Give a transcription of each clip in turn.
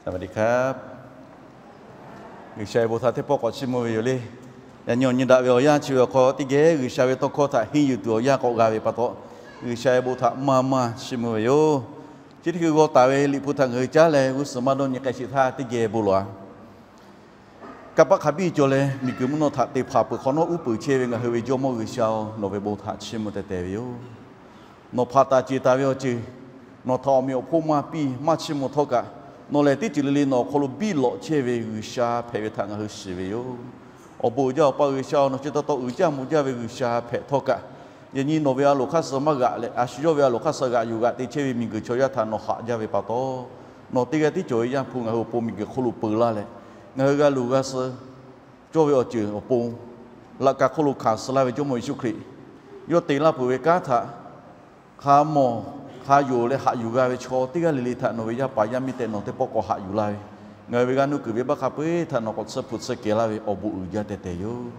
สวัสดีครับ G'uiˬsha ve bon htaꞈ teˇ pawˆ k'awꞈ chiˇ mvuh ve yoˬ le. Yaꞈ nyi awˬ nyi daꞈ ve awˬ yanˇ chi ve awˬ hk'aw, teˇ geh G'uiˬsha ve tawˇ hkawˇ htaꞈ henˇ yuˬ tuˬ awˬ yanˇ k'awꞈ g'a ve pa taw, G'uiˬsha ve bon htaꞈ maˇ maˇ chiˇ mvuh ve yoˬ. Chi teˇ hkui g'aw taˍ ve Liꞈ hpu htaꞈ ngaˬ hui caˉ leh g'uˇ suhˍ maˇ dawˇ nyi k'ai sheˍ htaˇ, teˇ geh bon lawˬ-a. Kanˇ paˆ hk'a biˇ cawˬ leh, miˬguiˬ mvuhˇ naw htaꞈ te hpanˍ peuˬ hk'awꞈ nawˉ uˉ peunˍ chehˇ ve ngaˬ hui ve Jawˇmawˇ G'uiˬsha-oˬ, nawˬ ve bon htaꞈ chiˇ mvuh teh teh ve yoˬ. Nawˬ hpanˍ taˍ ceˬ taˍ ve awˬ ceuˬ, nawˬ htaꞈ awˬ meꞈ awˬ hponˇ maˇ piˇ maˇ chiˇ mvuh htawˇ kaꞈ, nawˬ lehˬ teˇ ceuˬ le le nawˬ awˬ hk'aw lo biˇ lawꞈ chehˇ ve G'uiˬsha hpehꞈ ve htaꞈ ngaˬ hui shiˍ ve yoˬ. Awˬ bon uiˍ jaˇ Awˬ pa G'uiˬsha-oˬ, nawˬ chi taw taw uiˍ jaˇ mvuh jaˇ ve G'uiˬsha hpehꞈ htawˇ kaꞈ, yaꞈ nyi nawˬ ve a loˍ hk'aˇ suh maˇ g'aꞈ leh, a shu yawˇ ve a loˍ hk'aˇ suh g'aꞈ yuˬ g'aꞈ te chehˇ ve miˬguiˬ chaw yaˇ htaꞈ nawˬ haꞈ jaˇ ve pa taw, nawˬ teˇ g'aˇ tiˉ cawˬ ve Yaˇ hpu ngaˬ hui awˬ pon miˬguiˬ hk'oˆ lo peu laˇ leh, ngaˬ hui g'a luˬ g'a suh cawˇ ve awˬ ceuˬ awˬ pon, laꞈ ka hk'oˆ lo hkanˍ suh laˇ ve Jawˇmawˇ Yeˍsuˆ Hkriꞈ yawˇ te laˇ peuˬ ve kanˉ htaꞈ hk'a mawˬ hk'a yonˍ leh haꞈ yuˬ g'a ve chaw teˇ g'aˇ le le htaꞈ nawˬ ve yaˇ paˍ yaˇ miˇ tehꞈ nawˬ teˇ pawˆ k'awꞈ haꞈ yuˬ laˇ ve, ngaˬ hui ve g'aˇ nuˇ kuiˬ ve baˆ hk'a peu-eˬ htaꞈ nawˬ k'awꞈ tsuhˇ hpu tsuhˇ kehˬ laˇ ve awˬ bon uiˍ jaˇ teh tehꞈ yoˬ.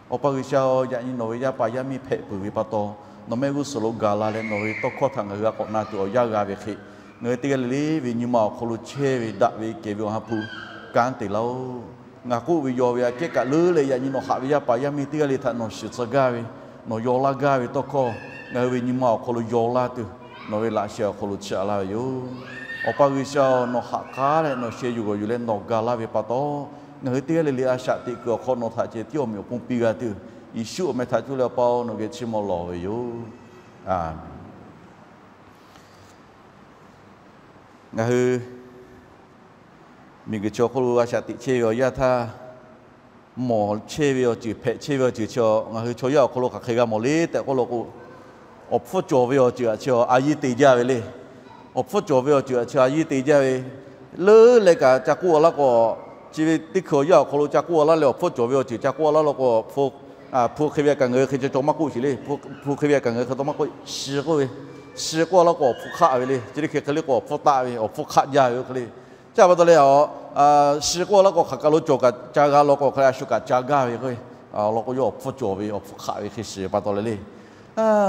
Awˬ pa G'uiˬsha-oˬ, yaꞈ nyi nawˬ ve yaˇ paˍ yaˇ miˇ hpehꞈ peuˬ ve pa taw, nawˬ mehˆ g'uˇ suhˍ lo gaˬ la leh nawˬ ve tawˇ hkawˇ htaꞈ ngaˬ hui g'a k'awꞈ na tuˬ awˬ yanˇ g'a ve hk'e, ngaˬ hui teˇ g'aˇ le le ve nyi ma awˬ hk'aw lo chehˇ ve daꞈ ve kehˬ ve Awˬ ha hpu kanˉ te laˇ-oˬ. Ngaˬ k'oˆ ve yaw ve aꞈ kehˉ kaꞈ leuˉ leh, yaꞈ nyi nawˬ haꞈ ve yaˇ paˍ yaˇ miˇ teˇ g'aˇ le htaꞈ nawˬ shiˍ tcuh gaˇ ve, nawˬ yaw laˇ gaˇ ve tawˇ hkawˇ ngaˬ hui ve nyi ma awˬ hk'aw lo yaw laˇ tuˬ, nawˬ ve laꞈ sheh awˬ hk'aw lo chiˇ aꞈ laˇ ve yoˬ. Awˬ pa G'uiˬsha-oˬ, nawˬ haꞈ k'aˉ leh nawˬ sheh yuˬ g'awˬ yuˬ leh nawˬ gaˬ laˇ ve pa taw, ngaˬ hui teˇ g'aˇ le le a shaꞈ teꞈ kuiˬ awˬ hk'aw nawˬ htaꞈ ceh tiˉ awˬ meꞈ awˬ hponˇ piˇ g'a tuˬ, Yeˍsuˆ awˬ meh htaꞈ cuˇ leh Awˬ pa-oˬ, nawˬ geh chiˇ mvuh lawˬ ve yoˬ. Aˬmenˍ. Ngaˬ hui miˬguiˬ chaw hk'oˆ lo a shaꞈ teꞈ chehˇ ve awˬ yanˇ htaˇ, mawˬ chehˇ ve awˬ ceuˬ hpehꞈ chehˇ ve awˬ ceuˬ chi ngaˬ hui chaw yaˇ awˬ hk'aw lo hk'aˬ hk'e g'a mawˬ le tehꞈ k'oˆ law k'o, awˬ hpfuhˇ cawˬ ve awˬ ceuˬ aꞈ chi a yiˇ te jaˇ ve le. Awˬ hpfuhˇ cawˬ ve awˬ ceuˬ aꞈ chi a yiˇ te jaˇ ve, leuˉ leh kaꞈ ca k'oˆ a laˇ k'o, chi ve teˇ hkui awˬ yanˇ awˬ hk'aw lo ca k'oˆ a laˇ leh awˬ hpfuhˇ cawˬ ve awˬ ceuˬ ca k'oˆ a laˇ law k'o, hpu hk'e ve aꞈ kaꞈ ngaˬ hui hk'e ca caw maˇ k'oˆ sheˍ le. Hpu hk'e ve aꞈ kaꞈ ngaˬ hui hk'e taw maˇ k'oˆ, shi k'oˆ ve, shi k'oˆ a laˇ k'o awˬ hpfuhˇ hk'aˆ ve le. Chi teˇ hkui hk'e le k'o awˬ hpfuhˇ taˆ ve, awˬ hpfuhˇ hk'aˆ jaˇ ve k'oˆ le. Chi a pa taw leh, shi k'oˆ a laˇ k'o hk'aˬ kaˬ lo cawˬ kaꞈ ca g'a law k'o hk'e le, a shu kaꞈ ca gaˇ ve k'o, law k'o yawˇ awˬ hpfuhˇ cawˬ ve awˬ hpfuhˇ hk'aˆ ve hk'e shiˍ pa taw leh le.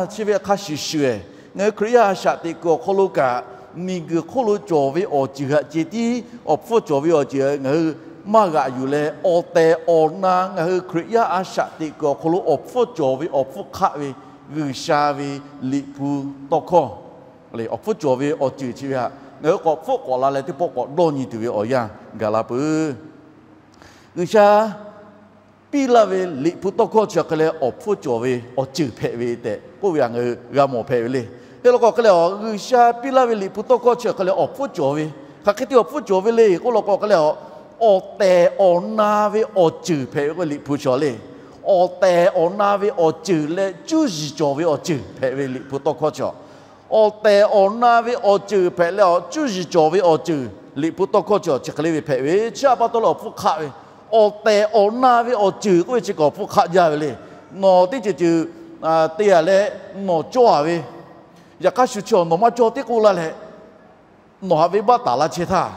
Chi ve hk'a shuˍ shuˍ, ngaˬ hui Hkriꞈ yaˇ a shaꞈ teꞈ kuiˬ awˬ hk'aw lo kaꞈ, miˬguiˬ hk'oˆ lo cawˬ ve awˬ ceuˬ htaꞈ ceh tiˉ awˬ hpfuhˇ cawˬ ve awˬ ceuˬ ngaˬ hui maˇ g'aꞈ yuˬ leh, awˬ tehˬ awˬ na ngaˬ hui Hkriꞈ yaˇ a shaꞈ teꞈ kuiˬ awˬ hk'aw lo awˬ hpfuhˇ cawˬ ve awˬ hpfuhˇ hk'aˆ ve G'uiˬsha ve Liꞈ hpu tawˇ hkawˇ, awˬ hpfuhˇ cawˬ ve awˬ ceuˬ chi ve htaꞈ ngaˬ hui k'awꞈ hpfuhˆ k'awꞈ la leh teˇ pawˆ k'awꞈ dawˇ nyi tuˬ ve awˬ yanˇ gaˬ la peuˬ. G'uiˬsha piˇ laˇ ve Liꞈ hpu tawˇ hkawˇ chi hk'e leh awˬ hpfuhˇ cawˬ ve awˬ ceuˬ hpehꞈ ve tehꞈ k'oˆ ve htaꞈ ngaˬ hui g'a mawˬ hpehꞈ ve le. Hk'e law k'o hk'e leh, G'uiˬsha piˇ laˇ ve Liꞈ hpu tawˇ hkawˇ chi hk'e leh awˬ hpfuhˇ cawˬ ve, hk'aˬ hk'e te awˬ hpfuhˇ cawˬ ve le k'oˆ law k'o hk'e leh, awˬ tehˬ awˬ na ve awˬ ceuˬ hpehꞈ ve k'oˆ ve Liꞈ hpu chi le. Awˬ tehˬ awˬ na ve awˬ ceuˬ leh cuˇ yiˍ cawˬ ve awˬ ceuˬ hpehꞈ ve Liꞈ hpu tawˇ hkawˇ chi, awˬ tehˬ awˬ na ve awˬ ceuˬ hpehꞈ leh awˬ cuˇ yiˍ cawˬ ve awˬ ceuˬ Liꞈ hpu tawˇ hkawˇ chi chi hk'e le ve hpehꞈ ve, chi a pa taw leh awˬ hpfuhˇ hk'aˆ ve, awˬ tehˬ awˬ na ve awˬ ceuˬ k'oˆ ve chi kaꞈ awˬ hpfuhˇ hk'aˆ jaˇ ve le. Nawˬ teˇ ceuˬ ceuˬ te a leh nawˬ cawˇ a ve, yaꞈ hk'aˇ shu chi nawˬ maˇ cawˇ tiˉ k'oˆ laˇ leh, nawˬ haꞈ ve baˆ taˍ laˇ chehˇ htaˇ,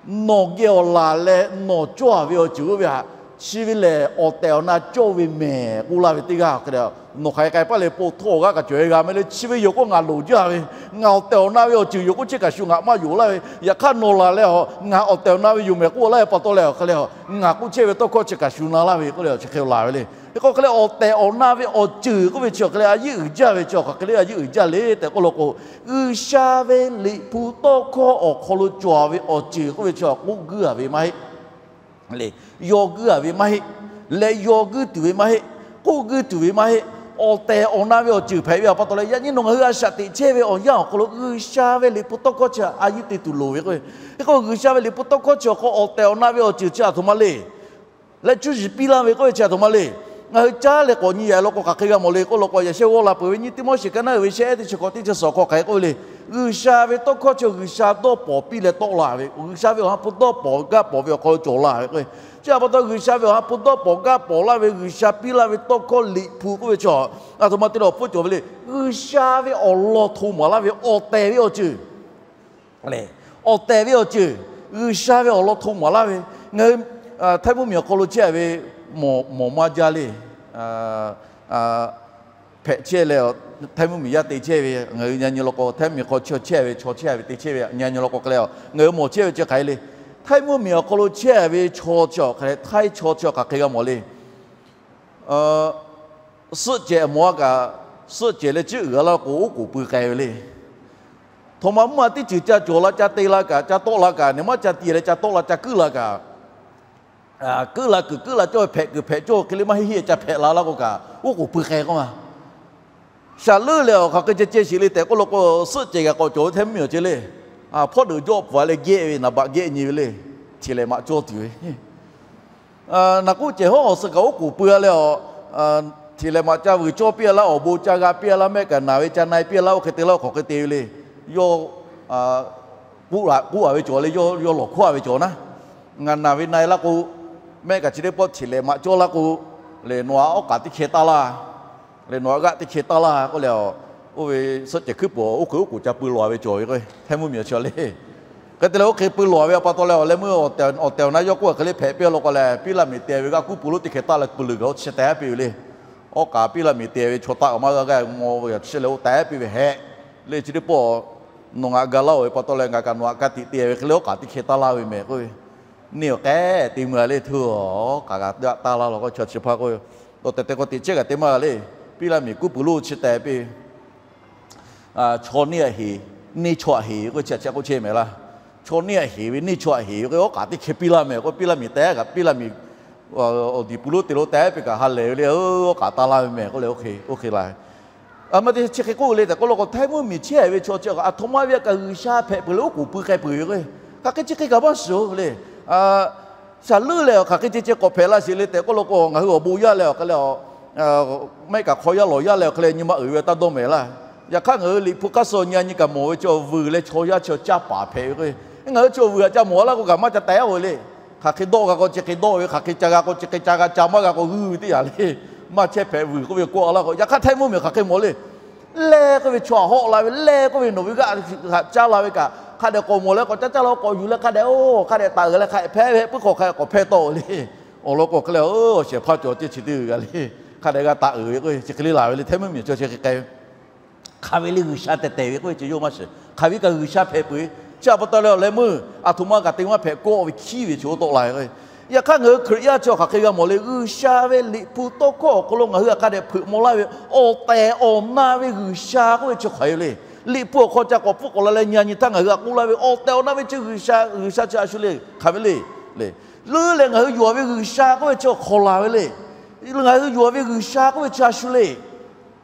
nawˬ geh awˬ laˬ leh nawˬ cawˇ a ve awˬ ceuˬ oˇ ve htaꞈ chi ve lehˬ awˬ tehˬ awˬ na cawˇ ve mehˍ k'oˆ laˇ ve teˇ g'aˇ hk'e le. Nawˬ hk'aˬ hk'e k'ai paˇ leh po htawˇ awˬ g'aˇ kaꞈ cawˬ e g'a meh le. Chi ve yoˬ k'o ngaˬ loˍ jaˇ ve, ngaˬ awˬ tehˬ awˬ na ve awˬ ceuˬ yoˬ k'oˆ chehˇ kaꞈ shu ngaˬ maˇ yonˍ laˇ ve, yaꞈ hk'aˇ nawˬ laˬ leh a, ngaˬ awˬ tehˬ awˬ na ve yonˍ mehˍ k'oˆ laˇ ve pa taw leh awˬ hk'e le, ngaˬ k'oˆ chehˇ ve tawˇ hkawˇ chi kaꞈ shu na laˇ ve k'oˆ leh chi hk'e laˬ ve le. Hk'e k'o hk'e leh awˬ tehˬ awˬ na ve awˬ ceuˬ k'oˆ ve chi awˬ hk'e le a yiˉ uiˍ jaˇ ve chi awˬ hk'aˬ hk'e le a yiˉ uiˍ jaˇ le tehꞈ k'oˆ law k'o, G'uiˬsha ve Liꞈ hpu tawˇ hkawˇ awˬ hk'aw lo cawˬ ve awˬ ceuˬ k'oˆ ve chi k'oˆ guiˇ a ve maˇ heˆ. Yaw guiˇ a ve maˇ heˆ. Leh yaw guiˇ tuˬ ve maˇ heˆ. K'oˆ guiˇ tuˬ ve maˇ heˆ. Awˬ tehˬ awˬ na ve awˬ ceuˬ hpehꞈ ve a pa taw leh, yaꞈ nyi nawˬ ngaˬ hui a shaꞈ teꞈ chehˇ ve awˬ yanˇ awˬ hk'aw lo G'uiˬsha ve Liꞈ hpu tawˇ hkawˇ chi a yiˉ te tuˬ loˍ ve k'o, hk'e k'o G'uiˬsha ve Liꞈ hpu tawˇ hkawˇ chi awˬ hk'aw awˬ tehˬ awˬ na ve awˬ ceuˬ chi a htoꞈ ma le. Leh cuˇ yiˍ piˇ laˇ ve k'oˆ ve chi a htoꞈ ma le. Ngaˬ hui caˉ leh k'awꞈ nyi yaꞈ law k'o hk'aˬ hk'e g'a mawˬ le k'oˆ law k'o, yaꞈ shehˉ g'awˇ la peuˬ ve nyiˇ Tiˆmoˉseˍ ka naˉ uiˍ ve shehˆ ehˉ teˇ chi hk'awꞈ teˇ chi suhˍ awˬ hk'aw hk'aˬ hk'e k'oˆ ve le. G'uiˬsha ve tawˇ hkawˇ chi G'uiˬsha dawˇ pawnˍ piˇ leh tawˆ la ve, G'uiˬsha ve Awˬ ha hpu dawˇ pawnˍ gaˇ pawnˍ ve awˬ hk'aw lo cawˬ la ve k'o, chi a pa taw G'uiˬsha ve Awˬ ha hpu dawˇ pawnˍ gaˇ pawnˍ laˇ ve G'uiˬsha piˇ laˇ ve tawˇ hkawˇ Liꞈ hpu k'oˆ ve chi a htoꞈ ma te leh awˬ hpfuhˇ cawˬ ve le. G'uiˬsha ve awˬ lawn hto maˍ laˇ ve awˬ tehˬ ve awˬ ceuˬ awˬ tehˬ ve awˬ ceuˬ, G'uiˬsha ve awˬ lawn hto maˍ laˇ ve, ngaˬ hui Htaiˇ mvuhˇmiˬ awˬ hk'aw lo chehˇ ve mawˬ maˇ jaˇ le. Hpehꞈ chehˇ leh, Htaiˇ mvuhˇmiˬ yaˇ te chehˇ ve ngaˬ hui nyi nyi law k'o, Htaiˇ mvuhˇmiˬ hk'aw chehˇ ve chaw chehˇ ve te chehˇ ve nyi nyi law k'o hk'e le, ngaˬ hui mawˬ chehˇ ve chi hk'aˬ hk'e le. Htaiˇ mvuhˇmiˬ awˬ hk'aw lo chehˇ ve chaw chi awˬ hk'a leh, Htaiˇ chaw chi awˬ hk'aˬ hk'e g'a mawˬ le. Suhˆ cehˬ mawˬ a kaꞈ, suhˆ cehˬ leh ciˉ uiˍ a laˇ k'o, oˉ k'oˍ pui k'ai ve le. Htaꞈ ma mvuhˇ a teˇ ceuˬ ca cawˬ la, ca te la kaꞈ, ca tawˆ la kaꞈ, neˬ maˇ ca ti leh ca tawˆ la, ca kuiˉ la kaꞈ, kuiˉ la kuiˬ kuiˉ la cawˇ ve, hpehꞈ kuiˬ hpehꞈ cawˇ ve hk'e le, maˇ heˆ heˆ ca hpehꞈ la laˇ k'o kaꞈ, oˉ k'oˍ pui k'ai k'oˆ ma. Shaˍ leuˉ leh awˬ hk'aˬ hk'e ceh ceh sheˍ le tehꞈ k'oˆ lo k'o, suhˆ cehˬ g'a k'awꞈ cawˬ ve Htaiˇ mvuhˇmiˬ awˬ ceh le. Hpawˇ deuꞈ jawˆ pfuhˍ leh gehˆ ve, naˍ baꞈ gehˆ nyi ve le. Htiꞈ lehˍ maꞈ cawˇ tuˬ ve, naˬ k'oˆ cehˬ hawˉ awˬ suh kaꞈ oˉ k'oˍ pui a leh awˬ, htiꞈ lehˍ maꞈ ca vuiˬ cawˇ piˇ a laˇ, awˬ bon ca g'a piˇ a laˇ, mehˆ kaꞈ naˬ ve ca na e piˇ a laˇ, oˇ hk'e te laˇ, oˇ hk'awꞈ hk'e te ve le. Yawˇ k'oˆ a ve cawˬ le, yawˇ lawˬ hkawˇ a ve cawˬ naˉ, ngaˬ naˬ ve na e laˇ k'o, mehˆ kaꞈ chi teˇ pawˆ htiꞈ lehˍ maꞈ cawˇ laˇ k'o, lehˬ nawˬ aꞈ awˉ k'aˍ teˇ hkeh taˇ laˇ, lehˬ nawˬ aꞈ g'aˆ teˇ hkeh taˇ laˇ k'oˆ leh, oˇ ve suhˆ cehˬ hkuiˉ puiˍ oˉ k'oˍ oˉ k'oˍ ca pui lawˬ ve cawˬ ve k'o, Htaiˇ mvuhˇmiˬ awˬ chi le. Hk'e te leh oˇ hk'e pui lawˬ ve pa taw leh, awˬ leh meuˇ awˬ tehˬ awˬ na yawˇ k'oˆ a hk'e le hpehꞈ piˇ a law k'o leh, piˇ laˇ miˬ te ve g'aˇ kuˉ pui lonˉ teˇ hkeh taˇ leh pui leuˬ gaˬ, oˇ chi tehꞈ piˇ ve le. Awˉ k'aˍ piˇ laˇ miˬ te ve chaw taˆ kaꞈ maˇ g'a g'a mawˬ ve, chi leh oˇ tehꞈ piˇ ve hehꞈ le. Chi teˇ pawˆ nawˬ ngaˬ ga laˇ-oˬ ve pa taw leh, ngaˬ kaꞈ nawˬ aꞈ ka tiꞈ te ve hk'e le, awˉ k'aˍ teˇ hkeh taˇ laˇ ve mehˍ k'oˆ ve, neˇ awˬ k'ehˉ te mui a le, htu awˉ k'aˍ g'a taˇ laˇ law k'o, chaw chi hpaˇ k'oˆ ve, awˬ tehˬ tehˬ k'o teꞈ chehˇ kaꞈ te maˇ g'a le. Piˇ laˇ miˬ kuˉ pui lonˉ chi tehꞈ piˇ ve, chaw neˇ aꞈ heˍ, neˇ chaw aꞈ heˍ k'oˆ chi a chi k'oˆ chehˇ mehˍ laˇ. Chaw neˇ aꞈ heˍ ve, neˇ chaw aꞈ heˍ ve k'o, awˉ k'aˍ teˇ hkeh piˇ laˇ mehˍ k'o, piˇ laˇ miˬ tehꞈ kaꞈ piˇ laˇ miˬ awˬ diˬ pui lonˉ te lo tehꞈ piˇ kaꞈ ha lehˬ ve le. Awˉ k'aˍ taˇ laˇ ve mehˍ k'oˆ leh, oˇ hk'e oˇ hk'e la ve. A ma te chi hk'e k'oˆ le tehꞈ k'oˆ lo k'o, Htaiˇ mvuhˇmiˬ chehˇ ve chaw chi aꞈ htoꞈ ma ve a kaꞈ G'uiˬsha hpehꞈ peuˬ leh oˉ k'oˍ pui k'ai peuˬ ve k'o, hk'aˬ hk'e chi hk'e kaꞈ maˇ shiˍ le. Shaˍ leuˉ leh awˬ hk'aˬ hk'e ceh ceh k'awꞈ hpehꞈ la sheˍ le tehꞈ k'oˆ lo k'o, ngaˬ hui awˬ bon yaˇ leh awˬ hk'e le, mehˆ kaꞈ hk'aw yaˇ lawˬ yaˇ leh awˬ hk'e le nyi ma uiˍ ve taˇ dawˇ mehˍ laˇ. Yaꞈ hk'aˇ ngaˬ hui Liꞈ hpu hk'aˇ suh nyi a nyi kaꞈ mawˬ ve chi awˬ vuiˬ leh chaw yaˇ chi awˬ caˇ paˍ hpehꞈ ve k'o, ngaˬ hui chi awˬ vuiˬ aꞈ ca mawˬ a laˇ k'o kaꞈ maˇ ca teh-a-oˬ ve le. Hk'aˬ hk'e dawˆ g'a k'o chi hk'e dawˆ ve, hk'aˬ hk'e ca g'a k'o chi hk'e ca g'a, ca maˇ g'a k'o g'uiˇ ve teˇ yanˇ le. Maˇ chehˇ hpehꞈ vuiˬ k'oˆ ve k'oˆ a laˇ k'o, yaꞈ hk'aˇ Htaiˇ mvuhˇmiˬ hk'aˬ hk'e mawˬ le. Lehˬ k'oˆ ve chaw aꞈ hawˆ la ve, lehˬ k'oˆ ve nawˬ ve g'aˆ haꞈ caˇ la ve kaꞈ, hk'a dehꞈ k'awꞈ mawˬ leh k'awꞈ caˇ caˇ la k'awꞈ yuˬ leh hk'a dehꞈ oˇ hk'a dehꞈ taˍ uiˍ leh hk'a dehꞈ hpehˇ ve hehꞈ puiˉ hk'aw hk'a dehꞈ k'awꞈ hpehˇ tawˆ ve le. Awˬ lawn k'o hk'e le, shehˍ hpaˇ cawˬ teˇ chi teˇ g'aˇ le. Hk'a dehꞈ g'a taˍ uiˍ ve k'o chi hk'e le laˬ ve le. Htaiˇ mvuhˇmiˬ chaw chi hk'e k'ai ve, hk'aˬ ve le G'uiˬsha tehˬ tehˬ ve k'oˆ ve chi yawˇ maˇ shiˍ. Hk'aˬ ve kaꞈ G'uiˬsha hpehꞈ peuˬ ve. Chi a pa taw leh awˬ leh meuˇ aˬ htoꞈ ma kaꞈ te maˇ hpehꞈ kawˆ ve hkiˉ ve chi oˇ tawˆ la ve k'o, yaꞈ hk'aˇ ngaˬ hui Hkriꞈ yaˇ chi awˬ hk'aˬ hk'e g'a mawˬ le. G'uiˬsha ve Liꞈ hpu tawˇ hkawˇ awˬ hk'aw lo ngaˬ hui aꞈ hk'a dehꞈ hpeuꞈ maw laˇ ve awˬ tehˬ awˬ na ve G'uiˬsha k'oˆ ve chi hk'aˬ ve le. Liꞈ hpu awˬ hk'aw ca k'awꞈ hpfuhˆ k'awꞈ la leh nyi a nyi htaˇ ngaˬ hui aꞈ k'oˆ laˇ ve awˬ tehˬ awˬ na ve chi G'uiˬsha, G'uiˬsha chi a shu le. Hk'aˬ ve le. Leuˉ leh ngaˬ hui yuˬ a ve G'uiˬsha k'oˆ ve chi awˬ hk'aw la ve le. Ngaˬ hui yuˬ a ve G'uiˬsha k'oˆ ve chi a shu le.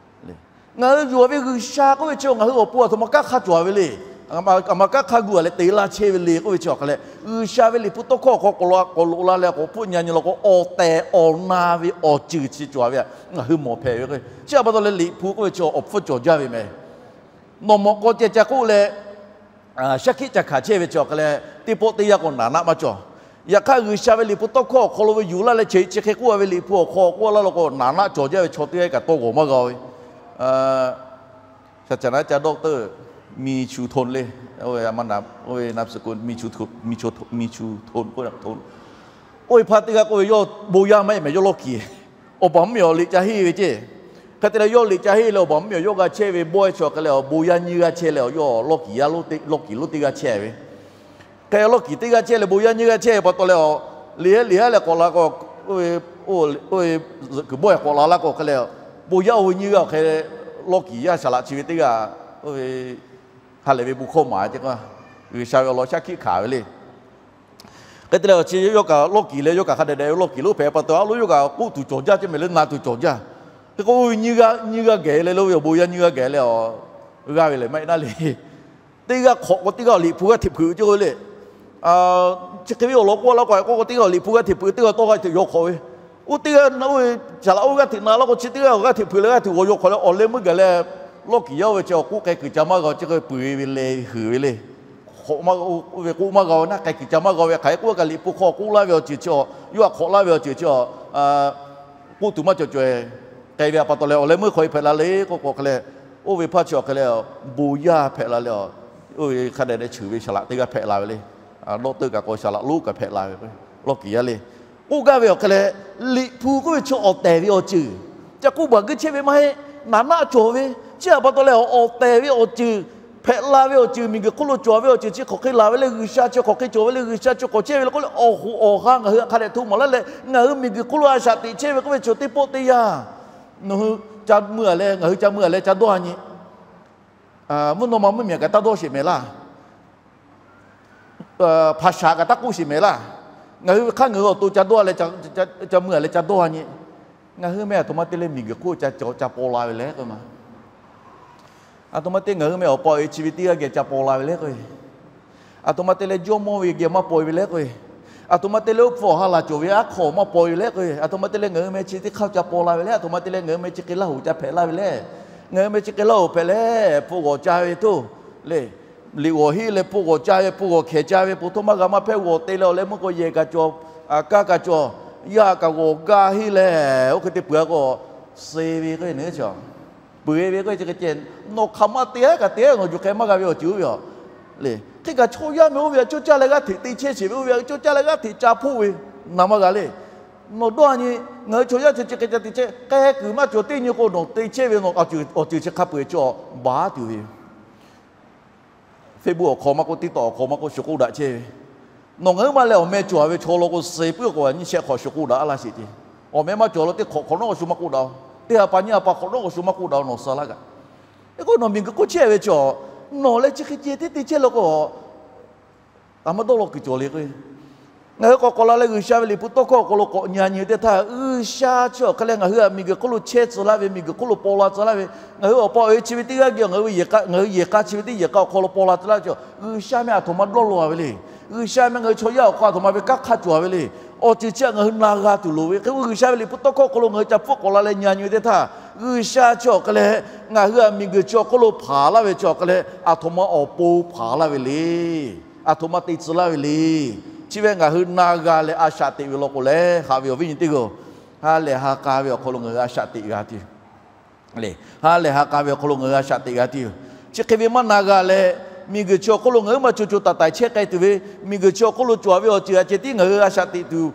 Ngaˬ hui yuˬ a ve G'uiˬsha k'oˆ ve chi ngaˬ hui awˬ pon aˬ htoꞈ ma kanˉ hk'aˇ cawˬ a ve le. Aˬ ma kanˉ hk'aˇ gu a leh te laˇ chehˇ ve le k'oˆ ve chi awˬ hk'aˬ leh, G'uiˬsha ve Liꞈ hpu tawˇ hkawˇ awˬ hk'aw k'awꞈ lo k'awꞈ loꞈ la leh k'awꞈ hpfuhˆ nyi a nyi law k'o, awˬ tehˬ awˬ na ve awˬ ceuˬ chi cawˬ a ve htaꞈ ngaˬ hui mawˬ hpehꞈ ve k'o, chi a pa taw leh Liꞈ hpu k'oˆ ve chi awˬ hpfuhˇ cawˬ jaˇ ve mehˍ. Nawˬ mawꞈ k'aw ceh ca k'oˆ leh, shaˉ hkiˆ ca hkanˍ chehˇ ve chi awˬ hk'aˬ leh, teˇ pawˆ teˇ yanˇ k'o naˍ naˆ maˇ cawˬ. Yaꞈ hk'aˇ G'uiˬsha ve Liꞈ hpu tawˇ hkawˇ awˬ hk'aw lo ve yuˬ laˇ leh chi chi hk'e k'oˆ a ve Liꞈ hpu awˬ hk'aw k'oˆ laˇ law k'o, naˍ naˆ cawˬ jaˇ ve chaw teˇ g'aˇ kaꞈ tawˇ g'awˬ maˇ g'a ve. Shaˍ caˍ naˉ ca dawˇ teuˆ, miˬ chu htonˍ le. Oˇ ve a ma na, oˇ ve na shu ko, miˬ chu htonˍ k'oˆ ve, oˇ ve hpaˇ teˇ g'aˇ k'oˆ ve, yawˇ bon yaˇ maˇ heˆ mehˍ, yawˇ lawˇ kiˍ. Awˬ baˬ mvuhˇmiˬ awˬ liꞈ ca henˇ ve ceˇ. Hk'e te leh yawˇ liꞈ ca henˇ leh awˬ baˬ mvuhˇmiˬ awˬ yawˇ g'a chehˇ ve bawehˇ chi awˬ hk'aˬ leh, awˬ bon yaˇ nyiˇ g'aˇ chehˇ leh, awˬ yawˇ lawˇ kiˍ yaˇ, lawˇ kiˍ lonˉ teˇ g'aˇ chehˇ ve. Hk'e lawˇ kiˍ teˇ g'aˇ chehˇ leh bon yaˇ nyiˇ g'aˇ chehˇ ve pa taw leh, awˬ liꞈ haˉ liꞈ haˉ leh k'awꞈ la k'o, oˇ ve zuhꞈ kuiˬ bawehˇ k'awꞈ la laˇ k'o hk'e leh, bon yaˇ oˇ ve nyiˇ g'aˇ awˬ hk'e leh, lawˇ kiˍ yaˇ saˍ laꞈ chi ve teˇ g'aˇ, oˇ ve ha lehˬ ve bon hkawˇ maˍ ce k'o, G'uiˬsha ve awˬ lawn shaˉ hkiˆ hkanˍ ve le. Hk'e te leh awˬ chi yawˇ kaꞈ lawˇ kiˍ leh yawˇ kaꞈ hk'a dehꞈ dehꞈ ve lawˇ kiˍ lonˉ hpehꞈ pa taw, a lo yawˇ kaꞈ k'oˆ tuˬ cawˬ jaˇ ce mehˍ le, na tuˬ cawˬ jaˇ. Hk'e k'o, nyiˇ g'aˇ nyiˇ g'aˇ geh leh lo ve awˬ bon yaˇ nyiˇ g'aˇ geh leh, g'aˇ ve lehˬ maˇ heˆ naˉ le. Teˇ g'aˇ hk'awꞈ k'o teˇ g'aˇ awˬ liꞈ hpu g'aˇ hteꞈ hpeuꞈ ce k'o le. Chi hk'e ve awˬ lawn k'oˆ laˇ k'o, k'oˆ k'o teˇ g'aˇ awˬ liꞈ hpu g'aˇ hteꞈ hpeuꞈ, teˇ g'aˇ tawˇ g'aˇ hteꞈ yaw hk'awꞈ ve. Oˇ teˇ g'aˇ na oˇ ve caˬ laꞈ oˇ g'aˇ hteꞈ na laˇ k'o, chi teˇ g'aˇ awˬ g'aˇ hteꞈ hpeuꞈ leh g'aˇ hteꞈ g'awˬ yaw hk'awꞈ leh, awˬ leh meuˇ gaˬ leh lawˇ kiˍ yaˇ oˇ ve chi awˬ k'oˆ k'ai kuiˬ ca maˇ g'a-o, chi hk'e peuˬ ve le, heuˬ ve le. K'oˆ maˇ g'a-o, oˇ ve k'oˆ maˇ g'a-o ve hk'aˬ hk'e k'oˆ kaꞈ, Liꞈ hpu hk'aw k'oˆ laˇ ve awˬ ceuˬ chi, yawˇ htaꞈ hk'awꞈ laˇ ve awˬ ceuˬ chi, k'oˆ tuˬ maˇ cawˬ cawˬ-e. K'ai ve a pa taw leh awˬ leh meuˇ hk'aw e hpehꞈ la le k'oˆ k'o hk'e leh, oˇ ve hpaˇ chi awˬ hk'e leh, bon yaˇ hpehꞈ la leh, oˇ ve hk'a dehꞈ dehꞈ cheuˬ ve saˍ laꞈ teˇ g'aˇ hpehꞈ la ve le. Dawˇ teuˆ kaꞈ k'o saˍ laꞈ lonˉ kaꞈ hpehꞈ la ve, lawˇ kiˍ yaˇ le. K'oˆ gaˇ ve awˬ hk'e leh, Liꞈ hpu k'oˆ ve chi awˬ tehˬ ve awˬ ceuˬ, ca k'oˆ baˬ geuˆ chehˇ ve maˇ heˆ. Naˍ naˆ cawˬ ve, chi a pa taw leh awˬ tehˬ ve awˬ ceuˬ hpehꞈ la ve awˬ ceuˬ, miˬguiˬ hk'oˆ lo cawˬ ve awˬ ceuˬ chi hk'aˬ hk'e laˬ ve le, G'uiˬsha chi hk'aˬ hk'e cawˬ ve le, G'uiˬsha chi hk'awꞈ chehˇ ve le k'oˆ leh, awˬ hoꞈ awˬ ha ngaˬ hui hk'a dehꞈ hto maˍ laˇ leh, ngaˬ hui miˬguiˬ hk'oˆ lo a shaꞈ teꞈ chehˇ ve k'oˆ ve chi teˇ pawˆ teˇ yanˇ, nawˬ hui ca mui a leh, ngaˬ hui ca mui a leh ca dawˇ a nyi. Mvuhˇ naw ma mvuhˇmiˬ kaꞈ taˇ dawˇ sheˍ mehˍ laˇ. Hpaˍ shaˍ kaꞈ taˇ k'oˆ sheˍ mehˍ laˇ. Ngaˬ hui ve hk'aˇ ngaˬ hui awˬ to ca dawˇ leh, ca mui a leh ca dawˇ a nyi. Ngaˬ hui meh aˬ htoꞈ ma te leh miˬguiˬ hk'oˆ ca paw la ve le k'o ma. Aˬ htoꞈ ma te ngaˬ hui meh awˬ pa awˬ e chi ve teˇ g'aˇ geh ca paw la ve le k'o, aˬ htoꞈ ma te leh jawˇmawˇ ve geh maˇ paw ve le k'o, aˬ htoꞈ ma te leh oˇ hpfuhˇ awˬ ha laˬ cawˬ ve aˉ hk'aw maˇ paw ve le k'o, aˬ htoꞈ ma te leh ngaˬ hui meh chi teˇ hk'aˇ ca paw la ve le, aˬ htoꞈ ma te leh ngaˬ hui meh chi hk'e laˇ hoꞈ ca hpehꞈ laˇ ve le. Ngaˬ hui meh chi hk'e laˇ hoꞈ hpehꞈ leh, hpu g'awˬ ca ve toˇ le, liꞈ g'awˬ heˆ leh hpu g'awˬ ca ve, hpu g'awˬ hkehˍ ca ve, po htoˇ maˇ g'a maˇ hpehˇ g'awˬ te leh awˬ leh meuˇ k'o yehˬ kaꞈ cawˬ, kaˇ kaꞈ cawˬ, yaˇ kaꞈ g'awˬ gaˇ heˆ leh, oˇ hk'e te peuˬ a k'o, suh ve k'o, peuˬ e ve k'o, chi hk'e ceh, nawˬ hk'aˬ ma te a kaꞈ te a, nawˬ juˬ hk'e maˇ g'a ve awˬ ceuˬ oˇ ve a le. Hk'e kaꞈ chaw yaˇ meh oˇ ve a cawˇ caˇ leh g'aˇ hteꞈ te chehˇ sheˍ ve, oˇ ve a cawˇ caˇ leh g'aˇ hteꞈ ca hpoˆ ve, naˍ maˇ g'a le. Nawˬ dawˇ a nyi, ngaˬ hui chaw yaˇ chi chi hk'e ca te chehˇ, k'ai kuiˬ maˇ cawˬ teˇ nyi k'o nawˬ te chehˇ ve, awˬ ceuˬ chi hk'a peu-eˬ cawˬ baˬ tuˬ ve Facebook awˬ hk'aw maˇ k'oˆ, TikTok awˬ hk'aw maˇ k'oˆ, shu k'oˆ daꞈ chehˇ ve. Nawˬ ngaˬ huiˉ ma leh awˬ meh cawˬ ve chaw law k'o, suh puiˉ k'o nyi shehˆ hk'awꞈ shu k'oˆ daꞈ laˇ sheˍ ce. Awˬ meh maˇ cawˬ law teˇ hk'awꞈ hk'awꞈ nawˉ k'o shu maˇ k'oˆ daꞈ-oˬ. Teˇ ha pa nyiˇ ha pa hk'awꞈ nawˉ k'o shu maˇ k'oˆ daꞈ-oˬ, nawˬ suh laˇ kaꞈ. Hk'e k'o nawˬ miˬguiˬ hk'oˆ chehˇ ve chaw, nawˬ leh chi hk'e ceh teˇ te chehˇ law k'o, taˍ maˇ dawˇ law kuiˬ cawˬ le k'o, ngaˬ hui k'awꞈ k'awꞈ la leh G'uiˬsha ve liꞈ hpu tawˇ hkawˇ awˬ hk'aw lo k'awꞈ nyi a nyi ve teˇ htaˇ, G'uiˬsha chi awˬ hk'e leh ngaˬ hui aꞈ miˬguiˬ hk'oˆ lo chehˇ tcuh laˇ ve, miˬguiˬ hk'oˆ lo paw la tcuh laˇ ve, ngaˬ hui awˬ pa awˬ e chi ve teˇ g'aˇ geh ngaˬ hui ve yehˬ k'a chi ve teˇ yehˬ k'a awˬ hk'aw lo paw la tcuh laˇ ve chaw, G'uiˬsha meh aˬ htoꞈ ma dawˇ law a ve le. G'uiˬsha meh ngaˬ hui chaw yaˇ awˬ hk'aw aˬ htoꞈ ma ve kanˉ hk'aˇ cawˬ a ve le. Awˬ ceuˬ chi htaꞈ ngaˬ hui na g'a tuˬ loˍ ve hk'e, G'uiˬsha ve liꞈ hpu tawˇ hkawˇ awˬ hk'aw lo ngaˬ hui ca hpfuhˆ k'awꞈ la leh nyi a nyi ve teˇ htaˇ, G'uiˬsha chi awˬ hk'e leh ngaˬ hui aꞈ miˬguiˬ chi awˬ hk'oˆ lo hpanˍ laˇ ve chi awˬ hk'e leh aˬ htoꞈ ma awˬ pon hpanˍ laˇ ve le. Aˬ htoꞈ ma te tcuh laˇ ve le. Chi ve ngaˬ hui na g'a leh a shaꞈ teꞈ ve law k'o lehˬ, haꞈ ve awˬ viˉ nyi teˇ g'aˇ, ha lehˬ ha k'a ve awˬ hk'aw lo ngaˬ hui a shaꞈ teꞈ g'a tuˬ le. Ha lehˬ ha k'a ve awˬ hk'aw lo ngaˬ hui a shaꞈ teꞈ g'a tuˬ yoˬ. Chi hk'e ve maˇ na g'a leh, miˬguiˬ chi awˬ hk'oˆ lo ngaˬ huiˉ ma co co taiˍ taiˍ chehˇ k'ai tuˬ ve, miˬguiˬ chi awˬ hk'oˆ lo cawˬ ve awˬ ceuˬ a ceh tiˉ ngaˬ hui a shaꞈ teꞈ tuˬ